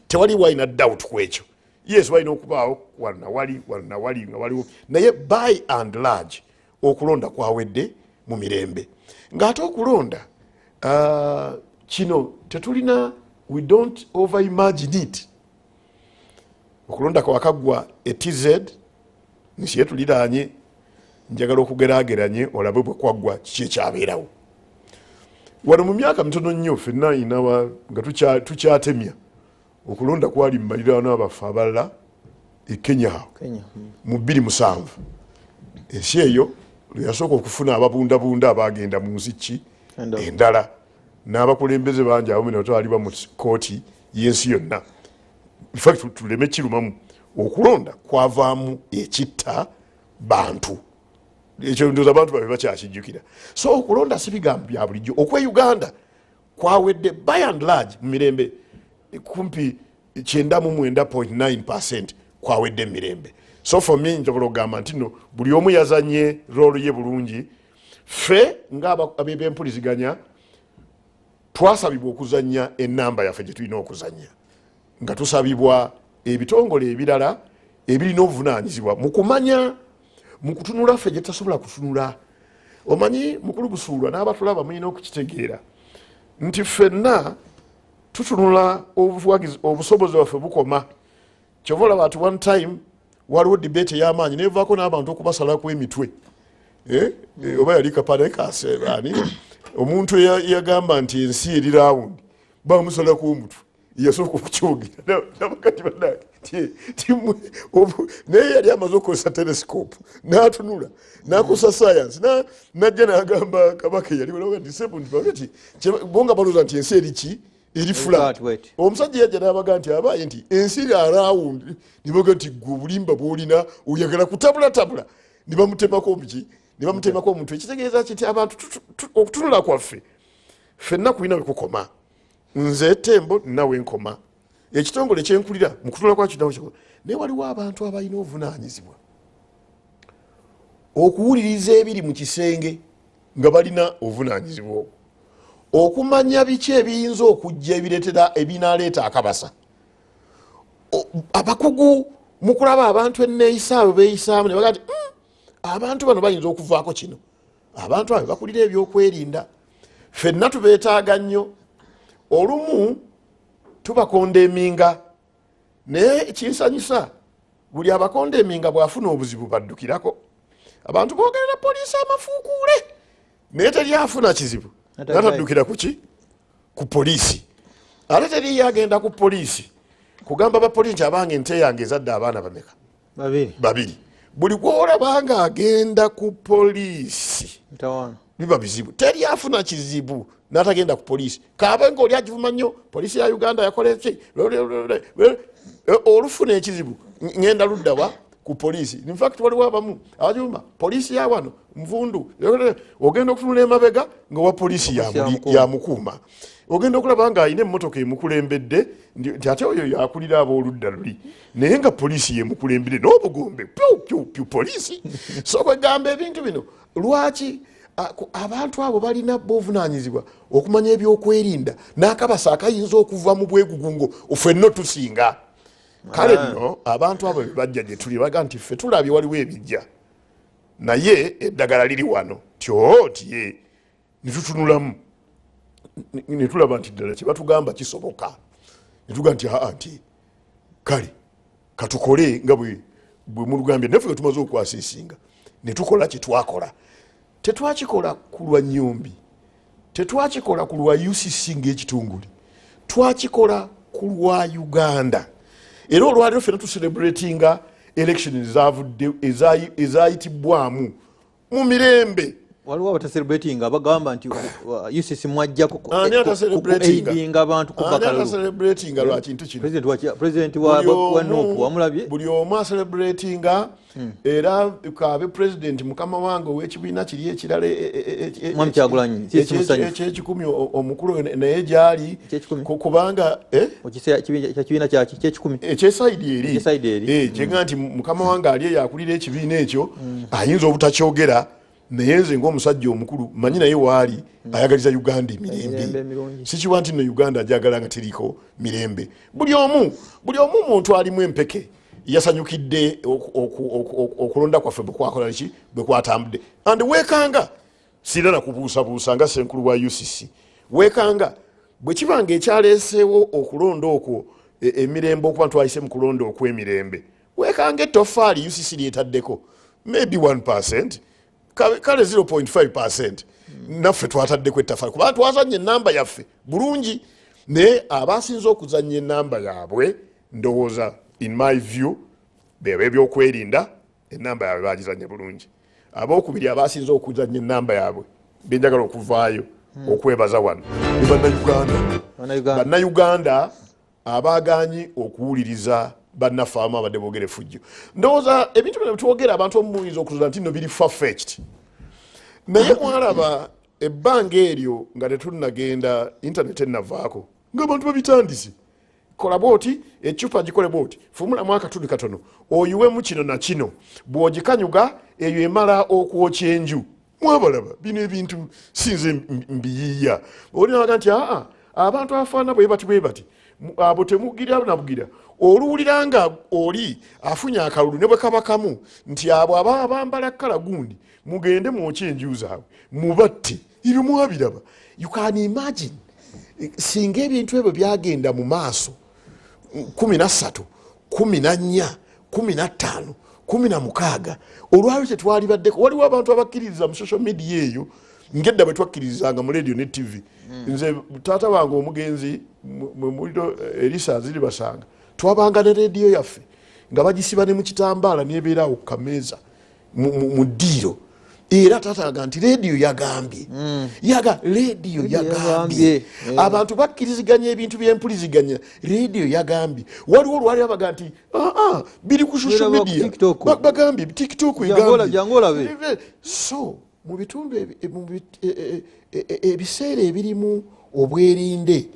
Tewali walina doubt ku ekyo. Yes, walina okubaawo wano wali wano wali nga waliwo, naye by and large okulonda kwawedde mu mirembe. Ng'ate okulonda kino tetulina, we don't over imagine it. Okulonda kwakaggwa e TZ nsi yetuliraanye, njagala okugeraageranye olabe bwe kwaggwa kiki ekyabeerawo. Wano mu myaka mitono nnyo ffenna inawa nga tukyatemya, okulonda kwali mu baliraano abaffe abalala e Kenya awo mu 2007. Ensi eyo lwe yasooka okufuna ababundabunda abagenda mu nsi ki endala, n'abakulembeze bangi abamu ne batwalibwa mu kkooti y'ensi yonna. In fact tuleme kirumamu, okulonda kwavaamu ekitta bantu. Ekyo ndowooza abantu babe bakyakijjukira. So okulonda si bigambo bya bulijjo. Okwe Uganda kwawedde by and large mu mirembe, kumpi 99.9% kwawedde mu mirembe. So for me nsobola okugamba nti nno buli omu yazanye role ye bulungi. Ffe ng'ab'empuliziganya twasabibwa okuzannya enamba yaffe gye tulina okuzannya, nga tusabibwa ebitongole ebirala ebirina obuvunaanyizibwa mu kumanya, mu kutunula ffe gye tutasobola kutunula. Omanyi mukulu Busuulwa n'abatulaba mulina okukitegeera nti ffenna tutunula obusobozi bwaffe bukoma. Kyova olaba at one time waliwo debate ey'amaanyi nevaako n'abantu okubasalako emitwe. Oba yali kapanekaseani omuntu yagamba nti ensi eri round, bamusalako omutwe, yasooka okukyogera nabakati bannange naye yali amaze okukozesa telescope n'atunula n'akozesa science n'ajja n'agamba kabaka eyali nti bo nga balowooza nti ensi eri ki, eri flat. Omusajja yajja n'abaga nti abaye nti ensi eri around, ne baga nti gwe obulimba bw'olina oyagala kutabulatabula, ne bamutemako biki, ne bamutemako omutwe. Ekitegeeza ki nti abantu okutunula kwaffe ffenna kulina we kukoma. Nze Tembo nawe nkoma, ekitongole kyenkulira mu kutunula kwakyo nawe kikoma. Naye waliwo abantu abalina obuvunaanyizibwa okuwuliriza ebiri mu kisenge nga balina obuvunaanyizibwa obwo, Okumanya biki ebiyinza okujja ebireetera ebinaleeta akabasa. Abakugu mu kulaba abantu enneeyisaabwe beeyisaamu ne bagaa nti abantu bano bayinza okuvaako kino. Abantu abo bakulira ebyokwerinda. Ffenna tubeetaaga nnyo. Olumu tubakondeminga, naye kinsanyusa buli abakondeminga bw'afuna obuzibu baddukirako. Abantu boogerera poliisi amafuukuule, naye teri afuna kizibu nataddukira kuki? Ku poliisi. Ate teri agenda ku poliisi kugamba bapoliisi nti abange ente yange ezadde abaana bameka? Babiri. Buli gw'olaba nga agenda ku poliisi biba bizibu. Teri afuna kizibu n'atagenda ku poliisi. Kaabe ng'oli agivuma nnyo, poliisi ya Uganda yakola ki? Olufuna ekizibu ngenda luddawa? Ku poliisi. In fact waliwo abamu abagivuma poliisi ya wano nvundu. Ogenda okutunula emabega nga wa poliisi yamukuuma. Ogenda okulaba nga alina emmotoka emukulembedde nti ate oyo yakulira abooludda luli, naye nga poliisi yemukulembedde n'obugombe pyu pyu pyu poliisi. So kwegamba ebintu bino lwaki abantu abo balina bovunaanyizibwa okumanya ebyokwerinda n'akabasa akayinza okuva mu bwegugungo ffenna tusinga. Kale nno abantu abo bebajja gye tuli baga nti ffe tulabye waliwo ebijja, naye eddagala liri wano tyotiye ne tutunulamu ne tulaba nti ddala kye batugamba kisoboka, ne tugamba nti aa nti kale katukole nga bwe mulugambye, naffe tumaze okwasiisinga ne tukola kye twakola. Tetwakikola ku lwa Nyombi, tetwakikola ku lwa UCC ng'ekitongole, twakikola ku lwa Uganda. Era olwaleero ffenna tucelebratinga election ezavudde ezayitibwamu mu mirembe.
Waliwo abatacelebratinga bagamba nti UCC mwajjako aidinga abantu kuba kalulu.
Ani lwa kintu kino?
President wa NUP wamulabye?
Buli omu acelebratinga. Era kabe president mukama wange ow'ekibiina kiri ekirala
Mwami Kyagulanyi
ekyekikumi omukulu naye gyali kubanga
ekibiina kyekikumi
ekyesaidi eri kyenga nti mukama wange ali eyo akulira ekibiina ekyo ayinza obutakyogera, naye nze ng'omusajja omukulu manyi naye waali ayagaliza Uganda emirembe. Sikiwa nti nno Uganda ajagala nga teriko mirembe. Buli omu muntu alimu empeke yasanyukidde okulonda kwaffe bwe kwakola ki bwe kwatambudde. And weekanga sirina na kubuusabuusa nga ssenkulu wa UCC, weekanga bwe kiba nga ekyaleeseewo okulonda okwo emirembe okuba twayise mu kulonda okw'emirembe, weekanga ettoffaali UCC lyetaddeko maybe 1%, kale 0.5% naffe twataddeko ettaffaali kubanga twazannya ennamba yaffe bulungi, naye abasinze okuzannya ennamba yaabwe ndowooza in my view bebyokwerinda ennamba yaabwe bagizannya bulungi. Abookubiri abasinze okuzannya ennamba yaabwe benjagala okuvaayo okwebaza wano ni Bannayuganda. Bannayuganda abaagaanyi okuwuliriza bannaffe abamu abadde boogera effujjo. Ndowooza ebintu bino twogera abantu omu muyinza okuzuula nti nno biri far-fetched, naye mwalaba ebbanga eryo nga tetunnagenda internet ennavaako ng'abantu babitandise. Kola bwoti, ecupa gikole bwoti, fumulamu akatuli katono, oyiwemu kino na kino, bw'ogikanyuga eyo emala okwokya enju. Mwabalaba bino ebintu sinze mbiyiiya. Olinaga nti aa abantu abafaanana bwe bati bwe bati abo temugira nabugira. Oluwulira nga oli afunye akalulu ne bwe kaba kamu nti abo ababa bambala kkala gundi mugende mwokye enju zaabwe mubatte. Ebyo mwabiraba. You can imagine singa ebintu ebyo byagenda mu maaso 13, 14, 15, 16, olwaliro tetwalibaddeko. Waliwo abantu abakkiririza mu social media eyo ngedda bwe twakkirizanga mu radio ne TV. Nze taata wange omugenzi mwe muliro Elisa Ziribasanga twabanga ne radio yaffe nga bagisiba ne mu kitambaala n'ebeeraawo ku kameeza mu ddiiro. Era taata aga nti radio yagambye, radio yagambye. Abantu bakkiriziganya ebintu byempuliziganya, radio yagambye. Waliwo olwali abaga nti biri ku social media, bagambye TikTok egambye. So mu bitundu ebiseera ebirimu obwerinde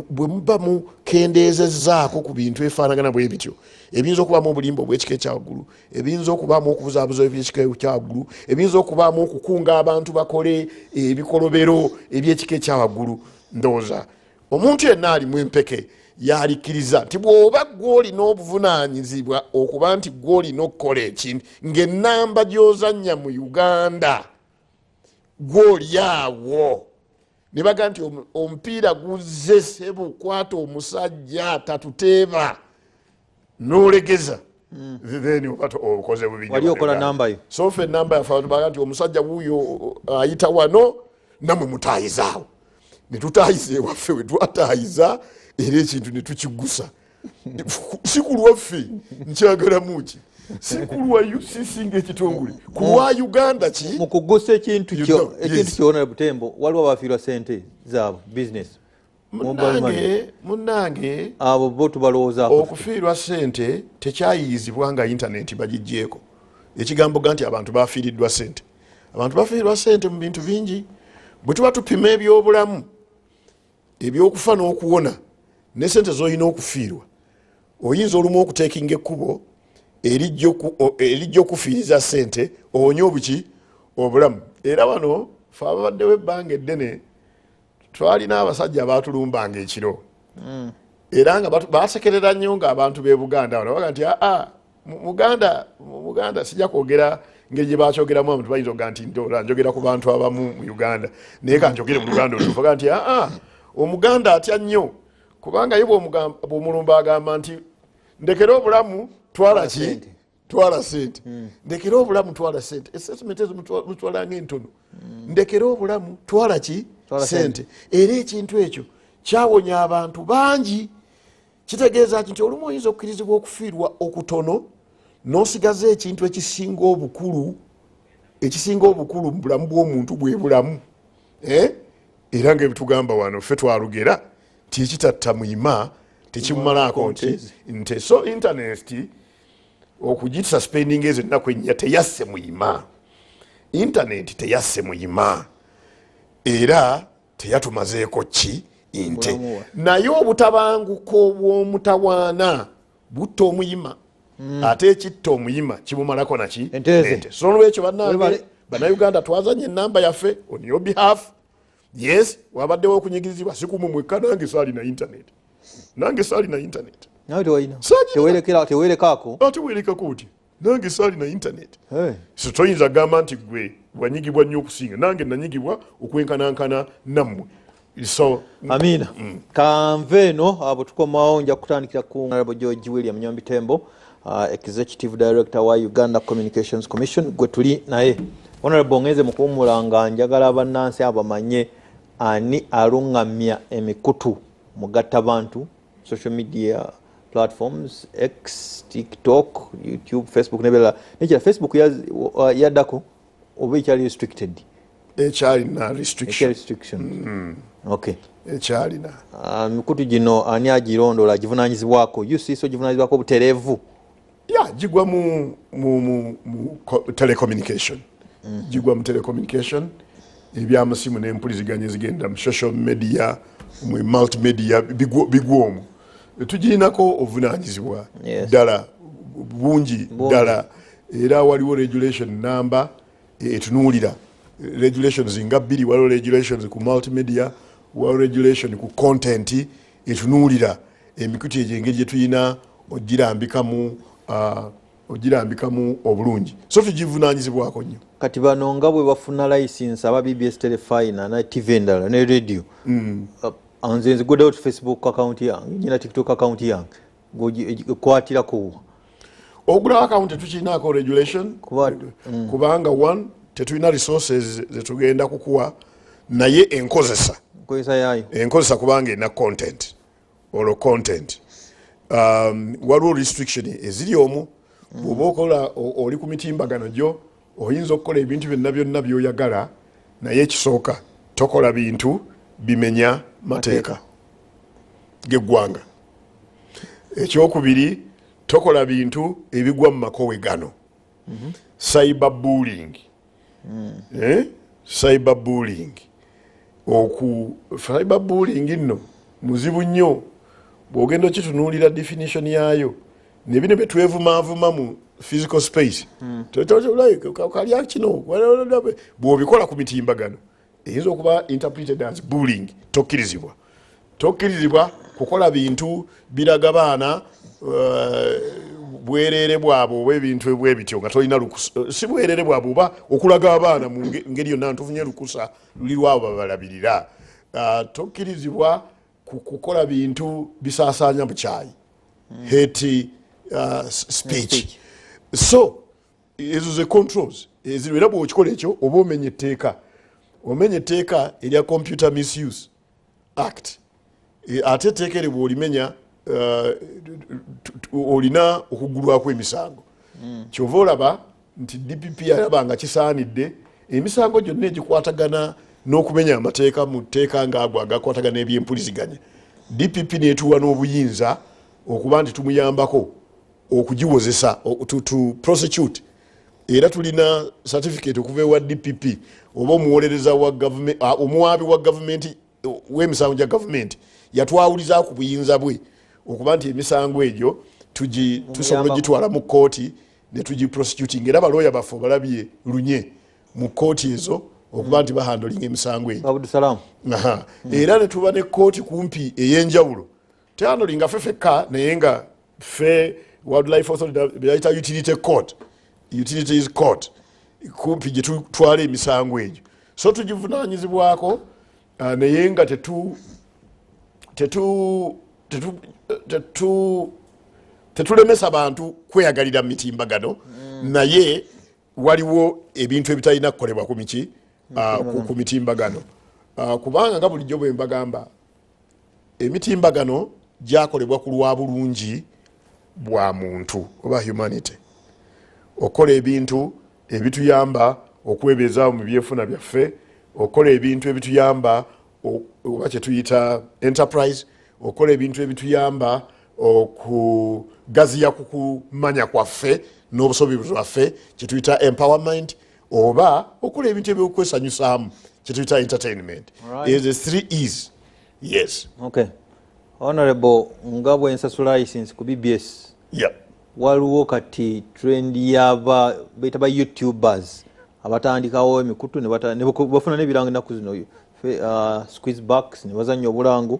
Bwe muba mukendeezezzaako ku bintu ebifaanagana bwe bityo, ebiyinza okubaamu obulimba obw'ekika ekyawaggulu, ebiyinza okubaamu okubuzaabuza ebyekika ekyawaggulu, ebiyinza okubaamu okukunga abantu bakole ebikolobero ebyekika ekyawaggulu, ndowooza omuntu yenna alimu empeke yalikkiriza nti bw'oba gw'olina obuvunaanyizibwa okuba nti gw'olina okukola ekintu ng'ennamba gy'ozannya mu Uganda gw'oli awo, ne baga nti omupiira guzze sebukwata omusajja tatuteeba n'olegeza, then oba okoze bubi.
Wali okola namba yo.
So ffe enamba yaffe tubaga nti omusajja wuuyo ayita wano, nammwe mutaayizaawo. Ne tutaayiza ewaffe we twataayiza, era ekintu ne tukigusa. Si ku lwaffe, nkyagalamu ki, si ku lwa UCC ng'ekitongole, ku lwa Uganda ki.
Mu kugusa ekintu kyo, ekintu kyona Butembo, waliwo abafiirwa sente zaabwe, business.
Munnange,
abo bo tubalowoozaako.
Okufiirwa sente tekyayiyizibwa nga intaneti bagiggyeko. Ekigambo ga nti abantu bafiiriddwa sente, abantu bafiirwa sente mu bintu bingi. Bwe tuba tupima ebyobulamu, ebyokufa n'okuwona ne sente z'olina okufiirwa, oyinza olumu okuteekinga ekkubo erijja okufiiriza sente owonye obuki obulamu. Era wano fe ababaddewo ebbanga eddene twalina abasajja abaatulumbanga ekiro, era nga basekerera nnyo ng'abantu b'e Buganda wano baga nti aa Muganda, sijja kwogera ngeri gye bakyogeramu, abantu bayinza okuga nti ndola njogera ku bantu abamu mu Uganda, naye ka njogere mu Luganda olutuufu, baga nti aa Omuganda atya nnyo, kubanga ye bw'omulumba agamba nti ndekere obulamu twala ki, twala sente, ndekere obulamu twala sente, assessment ezo mutwala ng'entono, ndekere obulamu twala ki, sente. Era ekintu ekyo kyawonya abantu bangi. Kitegeeza nti olumu oyinza okukkirizibwa okufiirwa okutono n'osigaza ekintu ekisinga obukulu, ekisinga obukulu mu bulamu bw'omuntu bwe bulamu. Era ng'ebitugamba wano ffe twalugera nti ekitatta muyima tekimumalaako nti nte. So internet okugisuspendinga ezo ennaku ennya teyasse muyima, internet teyasse muyima, era teyatumazeeko ki nte. Naye obutabanguko bw'omutawaana butta omuyima, ate ekitta omuyima kimumalako naki ente. So nolwekyo bannange Bannayuganda, twazanye enamba yaffe on your behalf. Yes, wabaddewo okunyigirizibwa, si kumwe mwekka, nange saalina internet, nange saalina internet.
Nawe tewalina? Teweerekaako?
Ate weerekako oti? Nange saalina internet. So toyinza kugamba nti gwe wanyigibwa nnyo okusinga. Nange nanyigibwa okwenkanankana nammwe. So
Amiina. Kanve eno, abo tukomawo nja kutandikira ku Honorable George William Nyombi Tembo, Executive Director wa Uganda Communications Commission, gwe tuli naye. Honorable, ngenze mu kuwummula nga njagala bannansi abo bamanye ani aluŋŋamya emikutu mugattabantu, social media platforms, X, TikTok, YouTube, Facebook nebirala. Nekira Facebook yaddako oba ekyali restricted?
Ekyalina restriction.
Restriction, okay.
Ekyalina.
Mikutu gino ani agirondola, agivunanyizibwako? UCC ogivunanyizibwako butereevu?
Ya, gigwa mu telecommunication, gigwa mu telecommunication, ebyamasimu n'empuliziganya ezigenda mu social media, mu multimedia, bigwa omwo. Tugirinako obuvunanyizibwa ddala bungi ddala, era waliwo regulation namba etunuulira regulations nga bbiri. Waliwo regulations ku multimedia, waliwo regulation ku content etunuulira emikutu egyo engeri gye tulina ogirambikamu obulungi. So tugivunanyizibwako nnyo.
Kati bano nga bwe bafuna license aba BBS Telefina ne TV endala ne radio, nze nziguddewo Facebook account yange, nyina TikTok account yange, ekwatirako?
Ogulawo account tetukirinako regulation, kubanga one, tetulina resources zetugenda kukuwa, naye enkozesa
nkozesa yayo,
enkozesa kubanga erina content, olwo content waliwo restriction eziri omwo. Bw'oba okola oli ku mitimbagano gyo, oyinza okukola ebintu byonna byonna byoyagala, naye ekisooka tokola bintu bimenya mateeka geggwanga. Ekyokubiri, tokola bintu ebigwa mu makowe gano, cyber bullying. Eh? Cyber bullying, oku cyber bullying nno Muzibu nnyo bw'ogenda okitunuulira definition yaayo ne bino bye twevumaavuma mu physical space, kalya kino bw'obikola ku mitimbagano eyinza okuba interpreted as bullying. Tokkirizibwa kukola bintu biraga baana bwerere bwabwe oba ebintu bwe bityo nga tolina lukusa. Si bwerere bwabwe oba okulaga abaana mu ngeri yonna ntufunye lukusa luli lwabo babalabirira. Tokkirizibwa kukola bintu bisaasaanya bukyayi, hate speech. So ezo ze controls eziro, era bw'okikola ekyo oba omenya etteeka, omenya etteeka erya Computer Misuse Act. Ate etteeka eryo bw'olimenya olina okuggulwako emisango. Kyova olaba nti DPP alaba nga kisaanidde emisango gyonna egikwatagana n'okumenya amateeka mu tteeka ngaago agakwatagana n'ebyempuliziganya, DPP neetuwa n'obuyinza okuba nti tumuyambako okugiwozesa, to prosecute. Era tulina certificate okuva ewa DPP oba omuwolereza wa gavumenti, omuwaabi wa gavumenti w'emisango gya gavumenti yatwawuliza ku buyinza bwe okuba nti emisango egyo tusobola ogitwala mu kkooti ne tugiprosecuting. Era balooya baffe obalabye lunye mu kkooti ezo okuba nti bahandlinga emisango egyo.
Abdusalaam.
Era ne tuba ne kkooti kumpi ey'enjawulo, tehandlinga ffe ffekka, naye nga ffe Wildlife Authority bayita utility court, utilities court, kumpi gye tutwala emisango egyo. So tugivunanyizibwako, naye nga tetulemesa bantu kweyagalira mitimbagano, naye waliwo ebintu ebitalina kukolebwa ku miki ku mitimbagano, kubanga nga bulijjo bwe mbagamba, emitimbagano gyakolebwa ku lwa bulungi bwa muntu oba humanity, okukola ebintu ebituyamba okwebeezaawo mu byefuna byaffe, okukola ebintu ebituyamba oba kyetuyita enterprise, okukola ebintu ebituyamba okugaziya ku kumanya kwaffe n'obusobozi bwaffe kyetuyita empowerment, oba okukola ebintu ebyokwesanyusaamu kyetuyita entertainment. Ezo 3 E's. Yes.
Okay. Honorable, nga bwe nsasula license ku BBS, waliwo kati trend yaba bayita ba YouTubers abatandikawo emikutu ne bafuna n'ebirango ennaku zino, squeeze box ne bazannya obulango,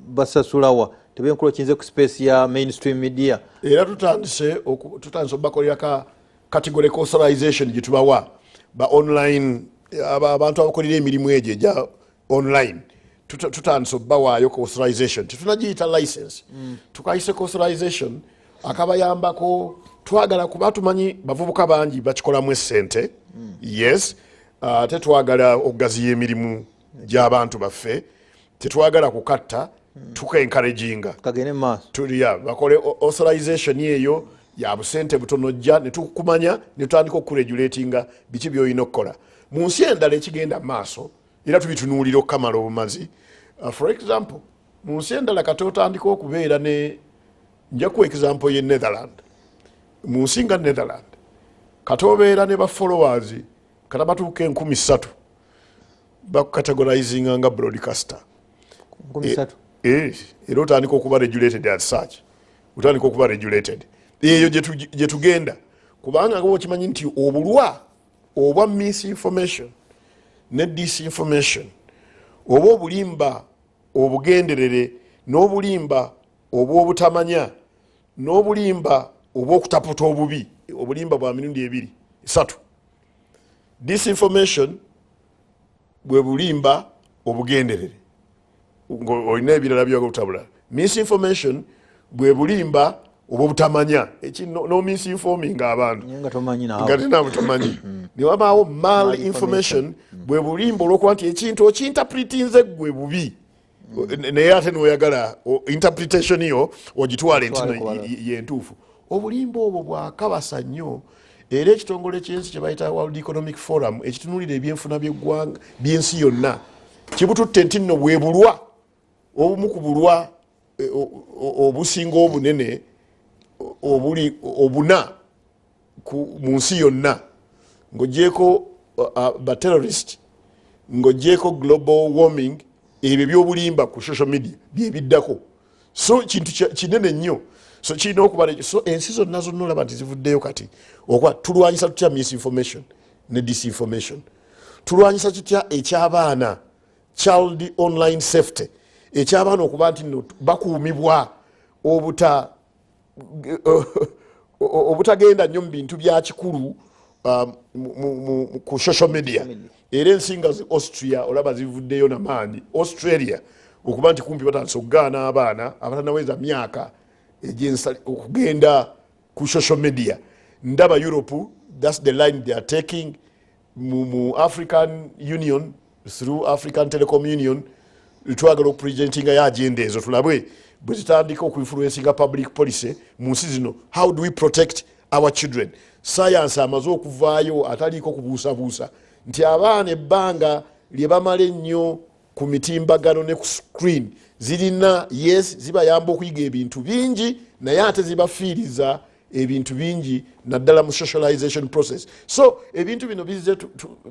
basasulawa tebenkula kinze ku space ya mainstream media.
Era tutandise okubakolera ka category authorization gye tubawa ba online, abantu abakolera emirimu egyo egya online. Tutandise obbawaayo authorization, tetunagiyita license, tukayise authorization akabayambako. Twagala kuba tumanyi bavubuka bangi bakikolamu essente, yes, ate twagala okugaziya emirimu gy'abantu baffe, tetwagala kukatta, tuka-encouraginga
kagende maaso,
tulya bakole authorization eyo ya busente butono, jja ne tukumanya ne tutandika okuregulatinga biki by'olina okukola. Mu nsi endala ekigenda maaso era tubitunuulira okukamala obumazi. For example, mu nsi endala kati otandika okubeera ne, nja kuwa example ye Netherland. Mu nsi nga Netherland kati obeera ne ba followers kata batuuka 3,000 bakucategorizinga nga broadcaster.
3,000.
Era otandika okuba regulated as such, otandika okuba regulated. Eyo gye tugenda, kubanga nga okimanyi nti obulwa obwa misinformation ne disinformation, oba obulimba obugenderere n'obulimba obw'obutamanya n'obulimba obw'okutaputa obubi, obulimba bwa mirundi ebiri esatu. Disinformation bwe bulimba obugenderere olina ebirala byokutabula. Misinformation bwe bulimba obw'obutamanya, no misinforming abantu
nga
tenawe tomanyi. Ne wabaawo mal information, bwe bulimba olwokuba nti ekintu okiinterpretinze ggwe bubi, naye ate n'oyagala interpretation yo ogitwale nti yentuufu. Obulimba obwo bwakabasa nnyo, era ekitongole ky'ensi kye bayita World Economic Forum ekitunuulira ebyenfuna by'eggwanga by'ensi yonna kibututte nti nno bwe bulwa obumu ku bulwa obusinga obunene obuli obuna mu nsi yonna, ng'ogyeko ba terrorist, ng'ogyeko global warming, Ebyo byobulimba ku social media byebiddako. So kintu kinene nnyo. So kirina okuba, so ensi zonna zonna olaba nti zivuddeyo kati okuba tulwanyisa tutya misinformation ne disinformation, tulwanyisa tutya ekyabaana, child online safety, ekyabaana okuba nti nno bakuumibwa obutagenda nnyo mu bintu bya kikulu ku social media. Era ensi nga zi Austria olaba zivuddeyo namaanyi, Australia okuba nti kumpi batandise okugaana abaana abatanaweza myaka egyensali okugenda ku social media. Ndaba Europe, that's the line they are taking. Mu African Union, through African Telecom Union, twagala okupresentingayo agenda ezo, tulabe bwe zitandika okuinfluencinga public policy mu nsi zino. How do we protect our children? Science amaze okuvaayo ataliiko kubuusabuusa nti abaana ebbanga lye bamala ennyo ku mitimbagano ne ku screen zirina, yes, zibayamba okuyiga ebintu bingi, naye ate zibafiiriza ebintu bingi, naddala mu socialization process. So ebintu bino bizze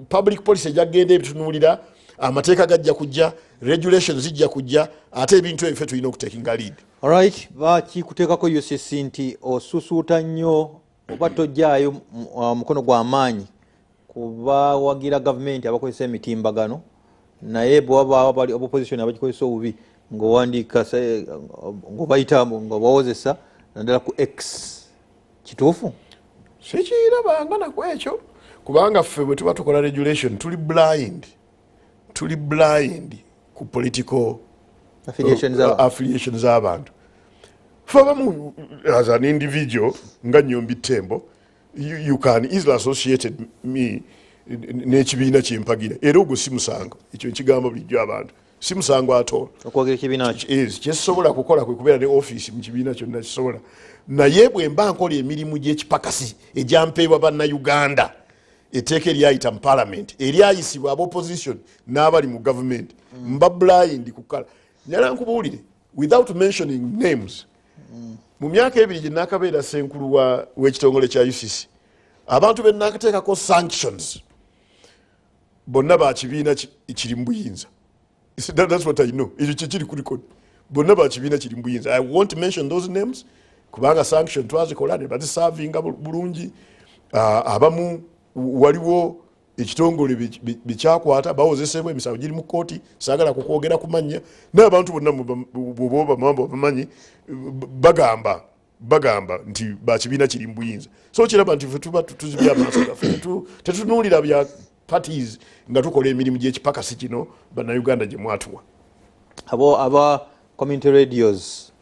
public policy ejagenda ebitunuulira, amateeka gajja kujja, regulation zijja kujja, ate ebintu ebyo ffe tulina okutekinga lead.
Alright, bakikuteekako UCC nti osusuuta nnyo oba tojjaayo mukono gwa maanyi kubawagira gavumenti abakozesa emitimbagano, naye bwebaba bali opposition abagikozesa obubi ng'owandiika ng'obayita ng'obawozesa naddala ku X. Kituufu?
Sikirabanga naku ekyo, kubanga ffe bwe tuba tukola regulation tuli blind ku political
affiliation z'abantu.
Affiliation z'abantu. Fe abamu as an individual nga Nyombi Tembo, you can easily associated me n'ekibiina kyempagira, era ogwo si musango. Ekyo nkigamba bulijjo abantu, si musango at all.
Okwagira ekibiina kyo.
Yes, kyesobola kukola kwe kubeera ne ofiisi mu kibiina kyonna kisobola, naye bwe mba nkola emirimu gy'ekipakasi egyampeebwa Bannayuganda, etteeka eryayita mu parliament, eryayisibwa abopposition n'abali mu gavumenti, mba blind kukala. Njala nkubuulire without mentioning names, mu myaka 2 gye nakabeera senkulu w'ekitongole kya UCC, abantu be nakateekako sanctions bonna bakibiina kiri mu buyinza. That's what I know. Ekyo kyekiri ku record, bonna bakibiina kiri mu buyinza. I won't mention those names kubanga sanction twazikola ne bazisavinga bulungi. Abamu waliwo ekitongole bikyakwata, bawozesebwa, emisango giri mu kooti, saagala kukwogera ku mannya, naye abantu bonna bwoba bamamba bamanyi, bagamba nti bakibiina kiri mu buyinza. So kiraba nti fe tuba tuzibye amaaso gaffe, tetutunuulira bya parties nga tukola emirimu gy'ekipakasi kino Bannayuganda gye mwatuwa.
Abo aba community radios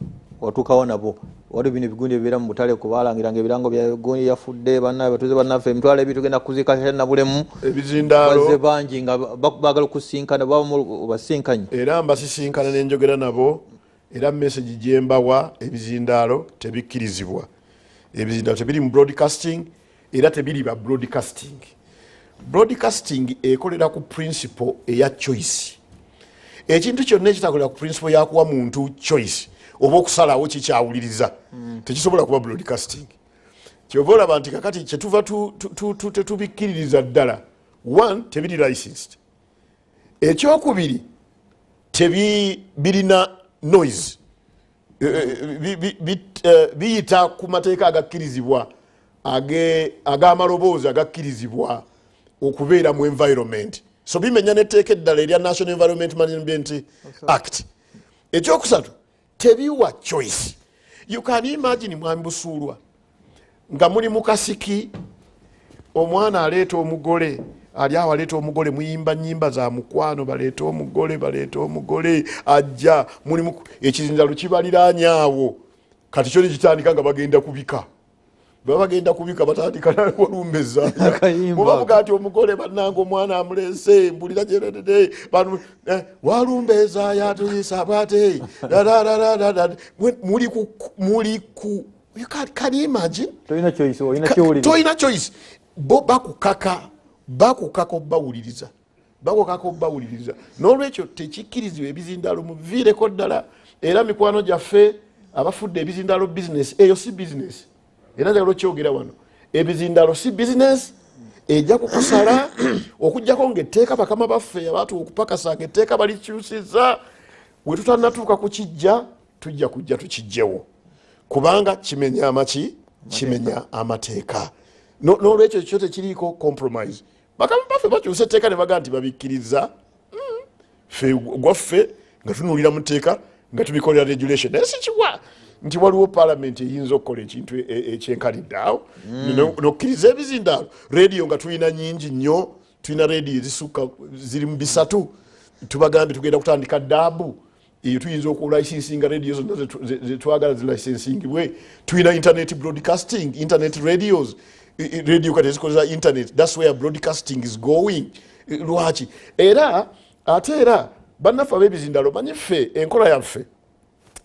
watuukawo nabo, waliwo bino ebigundi ebibeera mu butale kubalangiranga ebirango bya gundi yafudde, bannaye batuze bannaffe 20,000 tugenda kuziika nabulemu.
Ebizindaalo.
Bazze bangi nga baagala okusinkana, babamu obasinkanye?
Era mbasisinkana nenjogera nabo, era message gyembawa, ebizindaalo tebikkirizibwa, ebizindaalo tebiri mu broadcasting era tebiri ba broadcasting. Broadcasting ekolera ku principle eya choice. Ekintu kyonna ekitakolera ku principle yakuwa muntu choice oba okusalawo kikyawuliriza tekisobola kuba broadcasting. Kyova olaba nti kakati kyetuva tetubikkiririza ddala. One, tebiri licensed. Ekyokubiri, tebi birina noise. Biyita ku mateeka agakkirizibwa ag'amaloboozi agakkirizibwa okubeera mu environment, so bimenya netteeka eddala erya National Environment Management Act. Ekyokusatu, tebiwa choice. You can imagine, mwami Busuulwa, nga muli mu kasiki, omwana aleeta omugole, ali awo aleeta omugole, muyimba nyimba za mukwano, baleeta omugole, baleeta omugole, ajja, mulimu ekizinzalo kibaliraanye awo. Kati kyo nekitandika nga bagenda kubika, baba bagenda kubika, batandika walumbeza.
Akayimba.
Mubavuga nti omugole bannange omwana amulese, mbulira gyerere banu walumbeza yatuyisa bwate rarararara. Muli ku you can you imagine?
Tolina choice, olina kyowuliriza.
Tolina choice. Bo bakukaka obbawuliriza, bakukaka obbawuliriza. N'olwekyo tekikkirizibwa, ebizindaalo muviireko ddala. Era mikwano gyaffe abafudde ebizindaalo business, eyo si business. Era njagala okyogera wano, ebizindaalo si business. Ejja kukusala okujjako ng'etteeka bakama baffe abantu okupakasa ng'etteeka balikyusiza. We tutannatuuka ku kijja, tujja kujja tukijjewo, kubanga kimenya amaki, kimenya amateeka. N'olwekyo kyo tekiriiko compromise. Bakama baffe bakyusa etteeka ne bagaa nti babikkiriza, ffe gwaffe nga tunuulira mu tteeka nga tubikolera regulation. Naye sikiwa nti waliwo palamenti eyinza okukola ekintu ekyenkanidde awo nokkiriza ebizindaalo. Rediyo nga tulina nyingi nnyo, tulina rediyo ezisukka ziri mu 3. Tubagambye tugenda kutandika DAB, eyo tuyinza okulicensinga rediyo zonna zetwagala zilicensingibwe. Tulina internet broadcasting, internet radios, radio kati ezikozesa internet. That's where broadcasting is going. Lwaki era ate era bannaffe ab'ebizindalo manyi ffe enkola yaffe,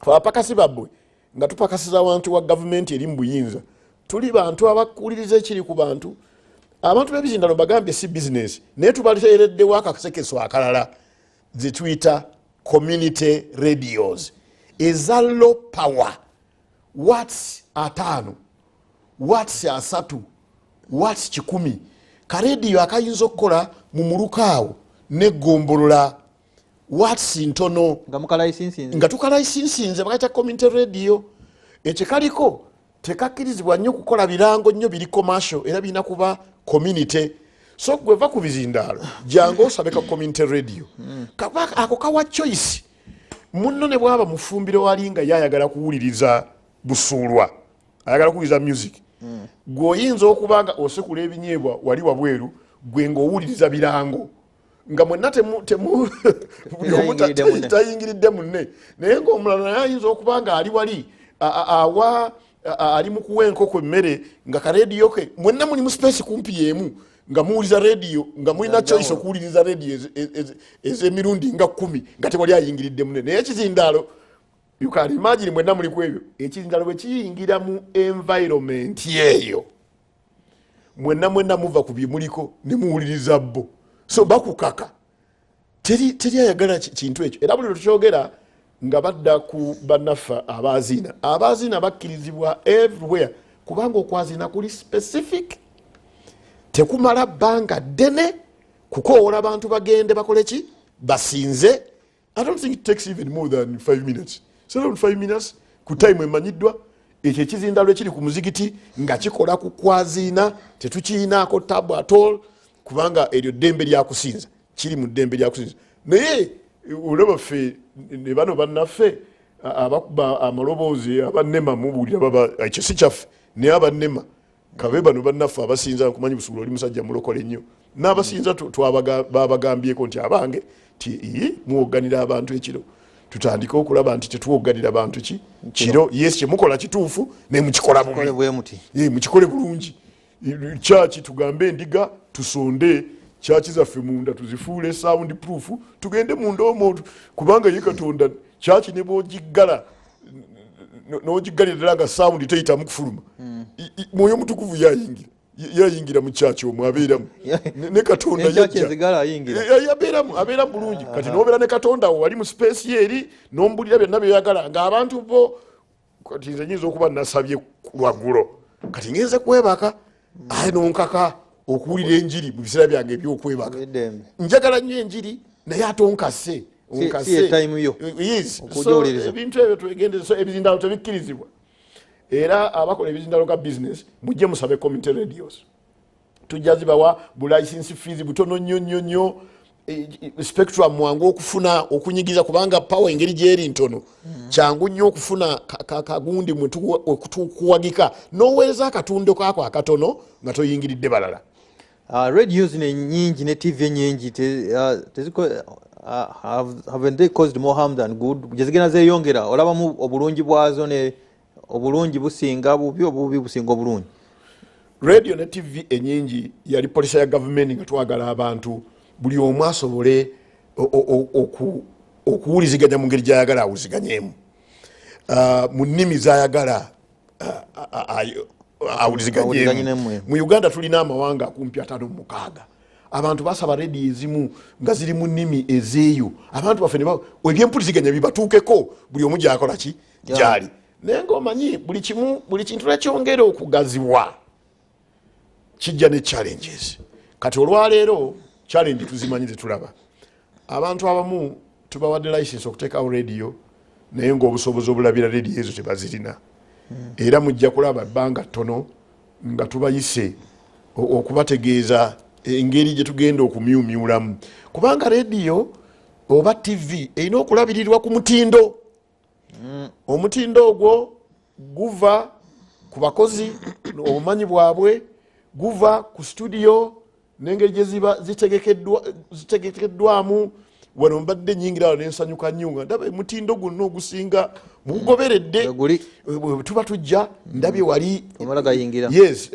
fe abapakasi babbwe nga tupakasiza wantu wa gavumenti eri mu buyinza, tuli bantu abakuliriza ekiri ku bantu. Abantu b'ebizindalo bagambye si bizinesi, naye tubateereddewo akasekeso akalala zetuyita community radios eza low power, watts 5, watts 3, watts 100. Karediyo akayinza okukola mu muluka awo negombolola, watts ntono, nga tukalicensinze, bakayita community radio. Ekyo kaliko tekakkirizibwa nnyo kukola birango nnyo biri commercial, era birina kuba community. So gwe va ku bizindaalo, jangu osabe ka community radio. Ako kawa choice. Munno ne bwaba mufumbiro wali nga yayagala kuwuliriza busuulwa, ayagala kuwuliriza music, gwe oyinza okuba nga osekula ebinyeebwa wali wabweru, gwe ng'owuliriza birango, nga mwenna tayingiridde munne. Naye ng'omulala naye ayinza okuba nga ali wali awa ali mu kuwa enkoko emmere, nga karediyo ke, mwenna muli mu space kumpi y'emu, nga muwuliza rediyo, nga mulina choice okuwuliriza rediyo ez'emirundi nga 10, nga tewali ayingiridde munne. Naye ekizindaalo, you can imagine, mwenna muli ku ebyo, ekizindaalo bwe kiyingira mu environment eyo, mwenna mwenna muva ku bye muliko ne muwuliriza bo. So bakukaka, teri ayagala kintu ekyo. Era buli lwe tukyogera nga badda ku bannaffe abaziina. Abaziina bakkirizibwa everywhere, kubanga okwaziina kuli specific, tekumala bbanga ddene kukoowola bantu bagende bakole ki, basinze. I don't think it takes even more than 5 minutes, so around 5 minutes ku time emanyiddwa. Ekyo ekizindalo ekiri ku muzigiti nga kikola ku kwaziina tetukiinaako tabu at all, kubanga eryo ddembe lyakusinza, kiri mu ddembe lyakusinza. Naye olaba ffe ne bano bannaffe abakuba amaloboozi abanema, mubuulira baba ekyo si kyaffe, naye abanema kabe bano bannaffe abasinza, nkumanyi busuula oli musajja mulokole nnyo, n'abasinza babagambyeko nti abange ti muwogganira abantu ekiro, tutandike okulaba nti tetuwogganira bantu ki kiro. Yes, kyemukola kituufu, naye mukikola bubi, mukikole bulungi. Kyaki tugambe endiga tusonde kyaki zaffe munda, tuzifuule sound proof, tugende munda omwo, kubanga ye Katonda kyaki ne bwogiggala n'ogiggalira ddala nga sound teyitamu kufuluma, Mwoyo Mutukuvu yayingira mu kyaki omwo, abeeramu ne Katonda yabeeramu, abeeramu bulungi. Kati n'obeera ne Katonda wo wali mu space ye eri, n'ombulira byonna byoyagala ng'abantu bo. Kati nze nyinza okuba nasabye lwaggulo, kati ngenze kwebaka, aye nonkaka okuwulira enjiri mu biseera byange ebyokwebaka. Njagala nnyo enjiri, naye ate onkase. Ebintu ebyo twegendeza. Ebizindalo tebikkirizibwa, era abakola ebizindalo ga business mujje musabe community radios, tujja zibawa bu license fees butono nnyo nnyo nnyo. Spectrum mwangu okufuna okunyigiza, kubanga power engeri gyeri ntono, kyangu nnyo okufuna kagundi kuwagika n'oweereza akatundo kaako akatono nga toyingiridde balala.
Radio zino ennyingi ne TV ennyingi haven't they caused more harm than good? Gye zigenda zeeyongera, olabamu obulungi bwazo ne obulungi businga bubi, obubi businga obulungi?
Radio ne TV enyingi yali policy ya gavumenti nga twagala abantu buli omu asobole okuwuliziganya mu ngeri gyayagala awuliziganyemu, mu nnimi zayagala awuliziganyemu. Mu Uganda tulina amawanga kumpi 56. Abantu basaba rediyo ezimu nga ziri mu nnimi ezeeyo, abantu baffe ebyempuliziganya bibatuukeko buli omu gyakola ki gyali. Naye ngaomanyi buli kimu, buli kintu lwekyongera okugaziwa Kijja ne challenges. Kati olwaleero challenge tuzimanyi, zetulaba. Abantu abamu tubawadde license okuteekawo radio, naye ng'obusobozi obulabira radio ezo tebazirina. Era mujja kulaba ebbanga ttono nga tubayise okubategeeza engeri gye tugenda okumyumyulamu, kubanga radio oba TV erina okulabirirwa ku mutindo. Omutindo ogwo guva ku bakozi, obumanyi bwabwe, guva ku studio n'engeri gye ziba zitegekeddwamu. Wano mbadde nyingira wano nensanyuka nnyo nga ndaba omutindo gwonna ogusinga mugugoberedde.
Guli.
Bwe tuba tujja ndabye wali
Omala gayingira.
Yes,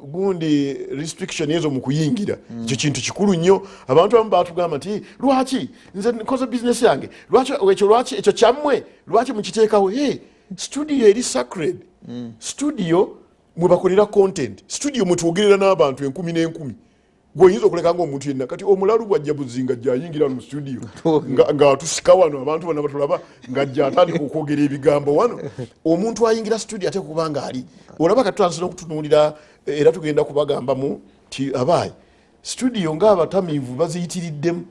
gundi restriction ezo mu kuyingira, ekyo kintu kikulu nnyo. Abantu abamu batugamba nti lwaki nze nkoze bizinesi yange, lwaki ekyo, lwaki ekyo kyammwe, lwaki mukiteekawo? Hey, studio eri sacred. Studio mwe bakolera content, studio mwetwogerera n'abantu enkumi n'enkumi. Gweoyinza okuleka nga omuntu yenna kati omulalu bwajja buzinga jayingira mu studio ng'atusika wano, abantu bonna batulaba, ng'ajja atandika okwogera ebigambo wano. Omuntu ayingira studio ate kubanga ali olaba kati tutandise n'okutunuulira, era tugenda kubagambamu ti abaayi studio ng'abatamiivu baziyitiriddemu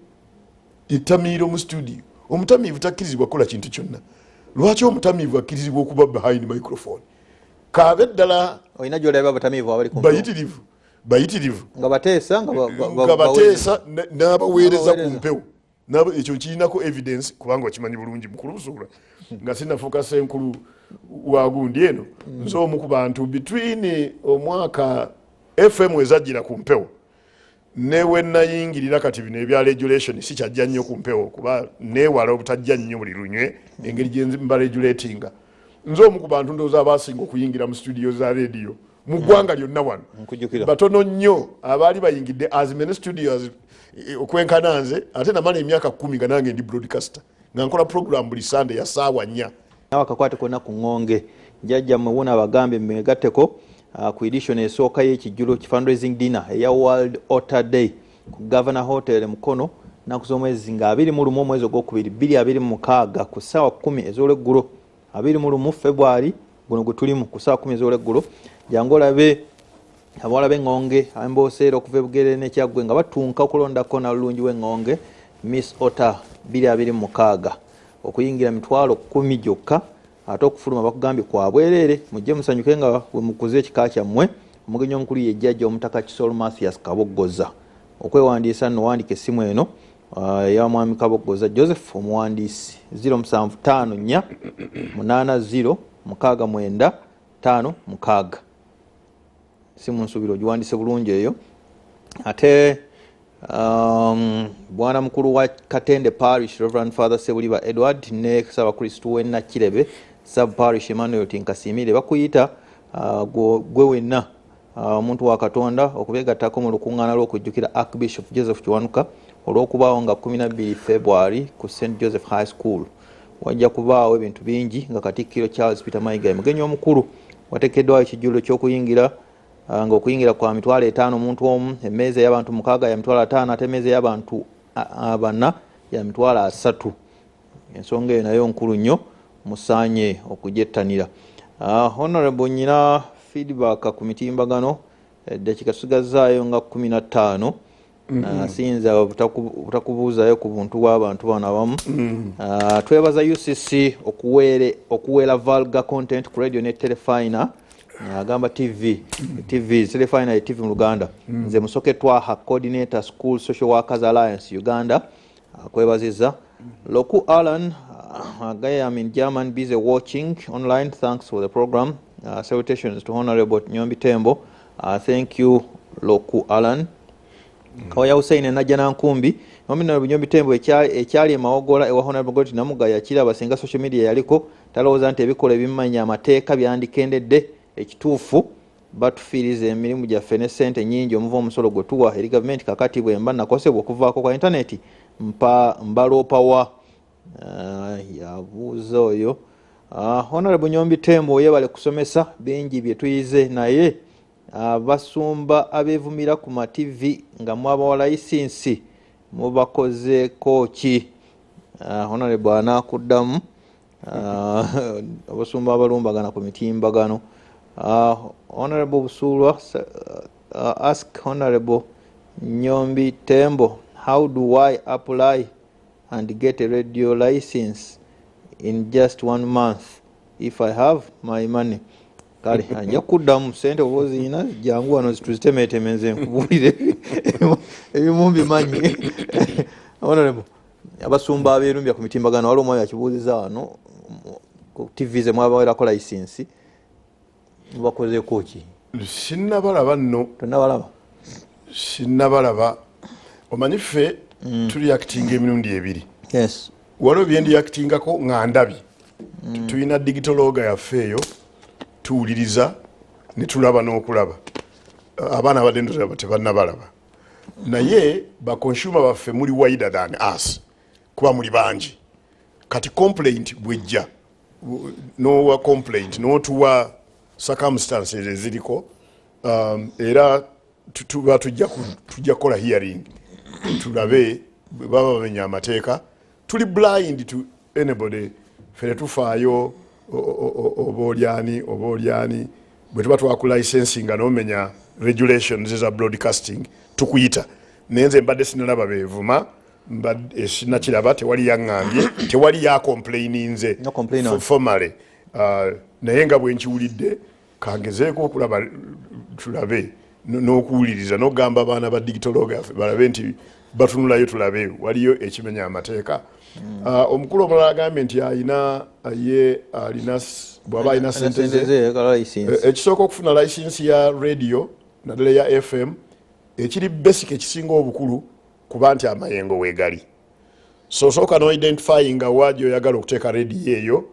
ettamiiro mu studio. Omutamiivu takkirizibwa kukola kintu kyonna. Lwaki omutamiivu akkirizibwa okuba behind microphone? Kaabe ddala.
Olina gyolaba abatamiivu abali ku mpewo.
Bayitirivu, bayitirivu.
Nga bateesa nga
nga bateesa n'abaweereza ku
N'abaweereza.
mpewo. Ekyo kirinako evidence, kubanga okimanyi bulungi mukulu Busuula, nga sinafuuka senkulu wa gundi eno, nze omu ku bantu between omwaka FM ezajjira ku mpewo newe nayingirira. Kati bino ebya regulation sikyajja nnyo ku mpewo, kuba neewala obutajja nnyo buli lunywe engeri gye mba regulatinga. Nze omu ku bantu ndowooza abasinga okuyingira mu studio za radio mu ggwanga lyonna wano.
Nkujjukira.
Batono nnyo abaali bayingidde as many studios okwenkana nze. Ate namala emyaka 10 nga nange ndi broadcaster, nga nkola program buli Sunday ya saawa 4.
Nawe akakwate konna ku ŋŋonge jjajja mmwe wona abagambye mwegatteko ku edition esooka y'ekijjulo ki fundraising dinner eya World Otter Day ku Governor Hotel e Mukono, nnaku z'omwezi nga 21 omwezi ogwokubiri 2026 ku ssaawa 10 ez'olweggulo. 21 February guno gwe tulimu ku ssaawa 10 ez'olweggulo. Jangu olabe abawala b'eŋŋonge embooseera okuva ebugere n'ekyaggwe nga batunka okulondako nalulungi w'eŋŋonge Miss Otter 2026. Okuyingira 10,000 gyokka, ate okufuluma bakugambye kwa bwereere. Mujje musanyuke nga bwe mukuze ekika kyammwe. Omugenyi omukulu ye jjajja Omutaka Kisolo Mathias Kaboggoza. Okwewandiisa nno wandika essimu eno eya mwami Kaboggoza Joseph omuwandiisi, 0754 80 69 56. Simu nsuubira ogiwandiise bulungi eyo. Ate bwana mukulu wa Katende Parish, Reverend Father Sebuliba Edward, ne Ssaabakristu w'e Nakirebe Sub Parish Emmanuel Tinkasiimire bakuyita gwe wenna omuntu wa Katonda okubeegattako mu lukuŋŋaana lw'okujjukira Archbishop Joseph Kiwanuka olw'okubaawo nga 12 February ku St Joseph High School. Wajja kubaawo ebintu bingi nga Katikkiro Charles Peter Mayiga ye mugenyi omukulu. Wateekeddwawo ekijjulo ky'okuyingira ng'okuyingira kwa 50,000 omuntu omu, emmeeza ey'abantu 6 ya 50,000, ate emmeeza ey'abantu 4 ya 30,000. Ensonga eyo nayo nkulu nnyo, musaanye okugyettanira. Honorable, nyina feedback ku mitimbagano, eddakiika tusigazaayo nga 15. Siyinza butakubuuzayo ku buntu bw'abantu bano abamu. Twebaza UCC okuweera vulgar content ku radio ne Telefina. Agamba TV, TV Telefina ye TV mu Luganda. Nze Musoke Twaha, coordinator School Social Workers Alliance Uganda, akwebaziza. Loku Alan, guy, I'm in German, busy watching online. Thanks for the program. Salutations to Honorable Nyombi Tembo. Thank you, Loku Alan. Kawaya Hussein Najja Nankumbi, Honorable Nyombi Tembo, ekyali emawogola ewa Honorable Goti Namugaya kiraba singa social media yaliko talowooza nti ebikola ebimanya amateeka byandikendedde. Ekituufu batufiiriza emirimu gyaffe ne ssente nnyingi omuva omusolo gwe tuwa eri gavumenti. Kakati bwe mba nakosebwa okuvaako kwa intaneti mpa mbaloopawa? Yabuuza oyo. Honorable Nyombi Tembo, yebale kusomesa, bingi bye tuyize, naye abasumba abeevumira ku ma TV nga mwabawa layisinsi mubakozeeko ki? Honorable anaakuddamu. Abasumba abalumbagana ku mitimbagano. Honorable Busuulwa, Ask Honorable Nyombi Tembo, how do I apply and get a radio license in just 1 month if I have my money? Kale ajja kuddamu sente oba ozirina, jangu wano tuzitemeeteme nze nkubuulire ebimu mbimanyi. Honorable, abasumba abeerumbya ku mitimbagano, waliwo omwami akibuuziza wano ku TV ze mwabawerako license, mubakozeeko ki?
Sinnabalaba nno.
Tonnabalaba?
Sinnabalaba. Omanyi ffe tureactinga emirundi ebiri.
Yes.
Waliwo bye ndireactingako nga ndabye. Tulina digital logger yaffe eyo, tuwuliriza ne tulaba n'okulaba. Abaana abadde ndowooza tebannabalaba. Naye ba consumer baffe muli wider than us, kuba muli bangi. Kati complaint bwejja, n'owa complaint n'otuwa circumstances eziriko, era tuba tujja kukola hearing tulabe bwe baba bamenya amateeka. Tuli blind to anybody, ffe tufaayo oba olyani oba olyani. Bwe tuba twakulicensinga n'omenya regulations za broadcasting tukuyita. Naye nze mbadde sinalaba beevuma, mbadde sinakiraba, tewali yaŋŋambye, tewali yacomplaininze
No complain on.
formally. Naye nga bwe nkiwulidde kangezeeko okulaba tulabe n'okuwuliriza n'okugamba abaana ba digital logger balabe nti batunulayo tulabe waliyo ekimenya amateeka. Omukulu omulala agambye nti alina ye alina bw'aba alina
Alina
sente ze,
sente ze, ayagala license.
Ekisooka okufuna license ya radio naddala eya FM, ekiri basic ekisinga obukulu kuba nti amayengo weegali. So osooka no-identifyinga wa gy'oyagala okuteeka radio eyo.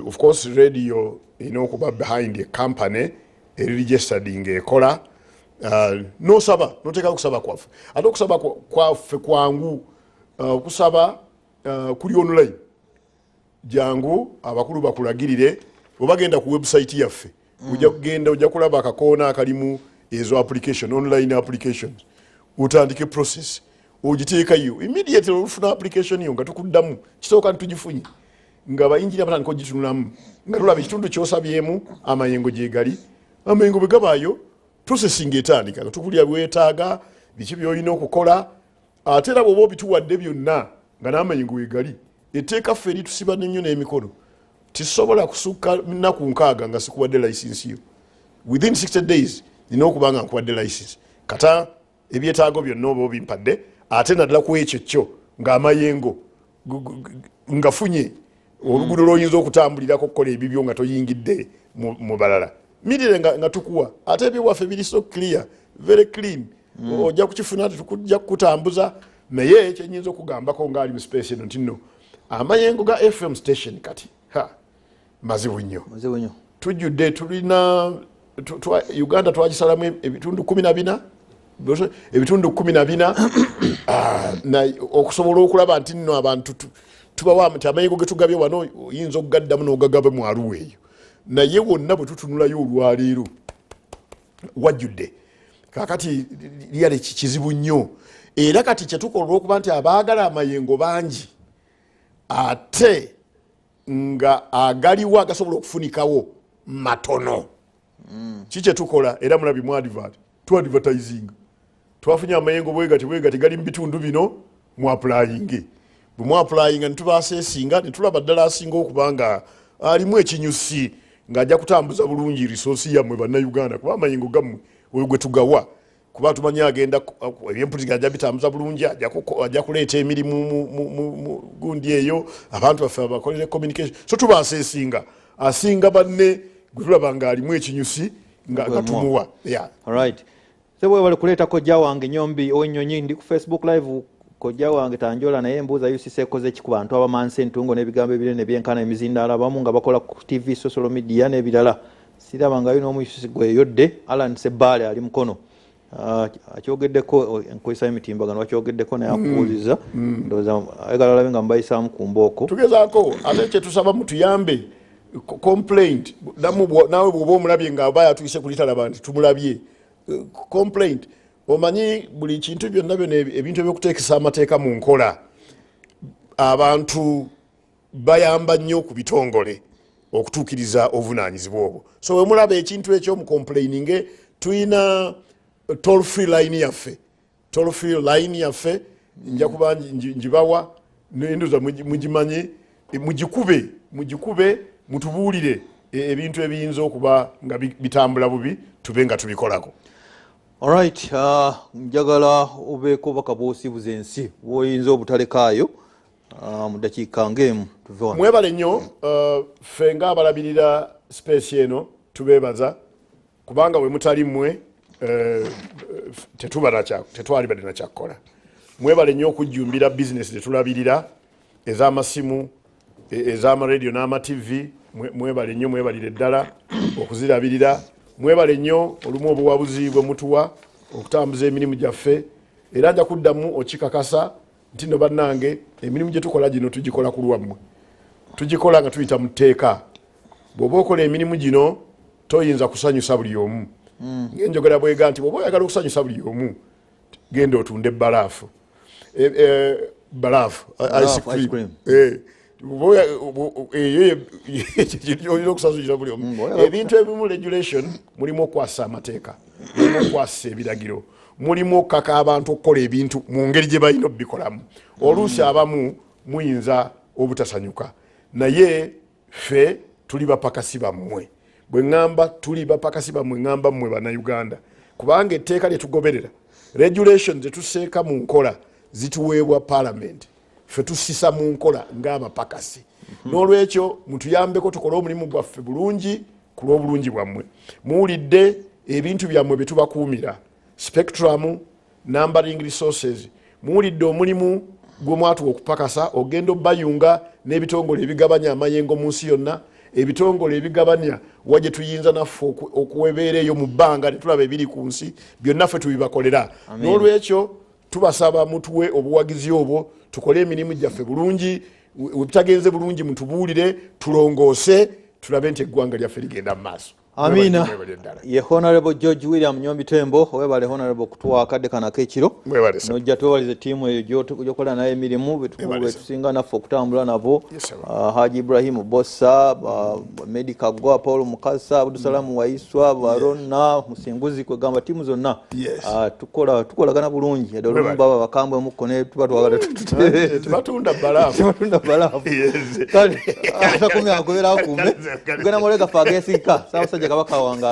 Of course radio erina okuba behind a company eri registered ng'ekola. N'osaba, n'oteekayo okusaba kwaffe. Ate okusaba kwaffe kwangu. Okusaba kuli online. Jangu abakulu bakulagirire, oba genda ku website yaffe. Ojja kugenda, ojja kulaba akakoona akalimu ezo application, online applications. Otandike process, ogiteekayo immediately olufuna application yo nga tukuddamu, kisooka ntugifunye nga bayingira batandika ogitunulamu nga tulaba ekitundu ky'osabyemu amayengo gye gali. Amayengo bwe gabaayo processing etandika nga tukulya bwetaaga biki by'olina okukola. Ate era bw'oba obituwadde byonna nga n'amayengo we gali, etteeka ffe eritusiba nnyo n'emikono, tisobola kusukka nnaku 6 nga sikuwadde license yo. Within 60 days nina okuba nga nkuwadde license. Kata ebyetaago byonna oba obimpadde, ate naddala ku ekyo kyo ng'amayengo ngafunye oluguudo lw'oyinza okutambulirako okukola ebibyo nga toyingidde mu balala. Mirire nga tukuwa, ate ebyewaffe biri so clear, very clean. Ojja kukifuna, tukujja kukutambuza. Naye kyenyinza okugambako ng'ali mu space eno nti nno amayengo ga FM station kati ha mazibu nnyo.
Mazibu nnyo.
Tujjudde, tulina Uganda twagisalamu ebitundu 14, ebitundu 14, na okusobola okulaba nti nno abantu tubawa nti amayengo ge tugabye wano oyinza okugaddamu n'ogagaba mu Arua eyo. Naye wonna bwe tutunulayo olwaleero wajjudde. Kaakati lyali kizibu nnyo. Era kati kye tukola olw'okuba nti abaagala amayengo bangi, ate nga agaliwo agasobola okufunikawo matono. Ki kye tukola? Era mulabye mu advert, tu advertising. Twafunye amayengo bwe gati bwe gati gali mu bitundu bino, mu applying. Bwe mu applying ne tubasesinga, ne tulaba ddala asinga okuba nga alimu ekinyusi ng'ajja kutambuza bulungi resource yammwe bannayuganda, kuba amayengo gammwe oyo gwe tugawa, kuba tumanyi agenda ebyempuliziganya ajja bitambuza bulungi, ajja kuleeta emirimu mu gundi eyo, abantu baffe babakolere communication. So tubasesinga asinga banne gwe tulaba ng'alimu ekinyusi nga tumuwa. Yeah.
All right. So bwe bali kuleeta kojja wange Nyombi ow'ennyonyi, ndi ku Facebook live kojja wange Tanjola, naye mbuuza UCC ekoze ki ku bantu abamansa entungo n'ebigambo ebinene byenkana emizindaalo, abamu nga bakola ku TV, social media n'ebirala. Sirabangayo n'omu UCC gweyodde. Alan Sebbaale ali Mukono. Akyogeddeko enkozesa y'emitimbagano, wakyogeddeko naye akubuuziza. Ndowooza ayagala alabe nga mubayisaamu ku mbooko.
Tugezaako, ate kye tusaba mutuyambe complaint. Naawe bw'oba omulabye ng'aba yatuuse ku litalaba nti tumulabye. Complaint. Omanyi buli kintu byonna byonna ebintu eby'okuteekesa amateeka mu nkola, abantu bayamba nnyo ku bitongole okutuukiriza obuvunaanyizibwa obwo. So bwe mulaba ekintu ekyo mu complaininge, tulina Toll free line yaffe, toll free line yaffe nja kuba njibawa, nendoza mugimanyi, mugikube mutubuulire ebintu ebiyinza okuba nga bitambula bubi, tube nga tubikolako.
Alright, njagala obeeko obubaka bw'osiibuza ensi bw'oyinza obutalekaayo mu ddakiika ng'emu tuve wano.
Mwebale nnyo. Ffe ng'abalabirira space eno tubeebaza, kubanga bwe mutali mmwe tetwalibadde na kyakukola. Mwebale nnyo okujjumbira bizinesi zetulabirira, ez'amasimu, ez'amaradio n'ama-TV. Mwebale nnyo, mwebalire ddala okuzirabirira. Mwebale nnyo olumu obuwabuzi bwe mutuwa okutambuza emirimu gyaffe. Era nja kuddamu okikakasa nti no bannange, emirimu gye tukola gino tugikola ku lwammwe, tugikola nga tuyita mu tteeka. Bw'oba okola emirimu gino toyinza kusanyusa buli omu. Ng'enjogera bwega nti bw'oba oyagala okusanyusa buli omu, genda otunde balaafu, balaafu, ice
Ice
cream.
Cream.
Eyo olina okusasukira buli omu. Ebintu ebimu, regulation, mulimu okwasa amateeka, mulimu okwasa ebiragiro, mulimu okukaka abantu okukola ebintu mu ngeri gye balina obikolamu. Oluusi abamu muyinza obutasanyuka, naye ffe tuli bapakasi bammwe. Bwe ŋŋamba tuli bapakasi bammwe, ŋŋamba mmwe Bannayuganda, kubanga etteeka lye tugoberera, regulation zetuseeka mu nkola, zituweebwa Parliament, ffe tusisa mu nkola ng'abapakasi. N'olwekyo mutuyambeko tukole omulimu gwaffe bulungi ku lw'obulungi bwammwe. Muwulidde ebintu byammwe bye tubakuumira, spectrum, numbering resources. Muwulidde omulimu gwe mwatuwa okupakasa, ogenda obbayunga n'ebitongole ebigabanya amayengo mu nsi yonna, ebitongole ebigabanya wa gye tuyinza naffe okuwebeera eyo mu bbanga ne tulaba ebiri ku nsi byonna, ffe tubibakolera. N'olwekyo tubasaba mutuwe obuwagizi obwo tukole emirimu gyaffe bulungi. We bitagenze bulungi mutubuulire, tulongoose, tulabe nti eggwanga lyaffe ligenda mu maaso.
Amiina.
Mwebale ddala.
Ye Honorable George William Nyombi Tembo. Webale Honorable kutuwa akadde kano ak'ekiro.
Mwebale, sir.
Nojja twebalize ttiimu eyo gyokola nayo emirimu
Mwebale, sir.
betusinga naffe okutambula nabo.
Yes, sir.
Haji Ibrahimu Bossa, Medi Kagwa, Paul Mukasa, Abdusalamu Waiswa, Barona Musinguzi, kwegamba ttiimu zonna. Tukolagana bulungi. Ddala olumu
Mwebale.
baba bakambwe mukko ne tuba twagala
Tebatunda balaafu.
Tebatunda balaafu.
Yes.
Kale atakumye agobera akuume.
Kale.
Tugenda mu gaffe ag'ensika. Ssaabasajja Kabaka wange.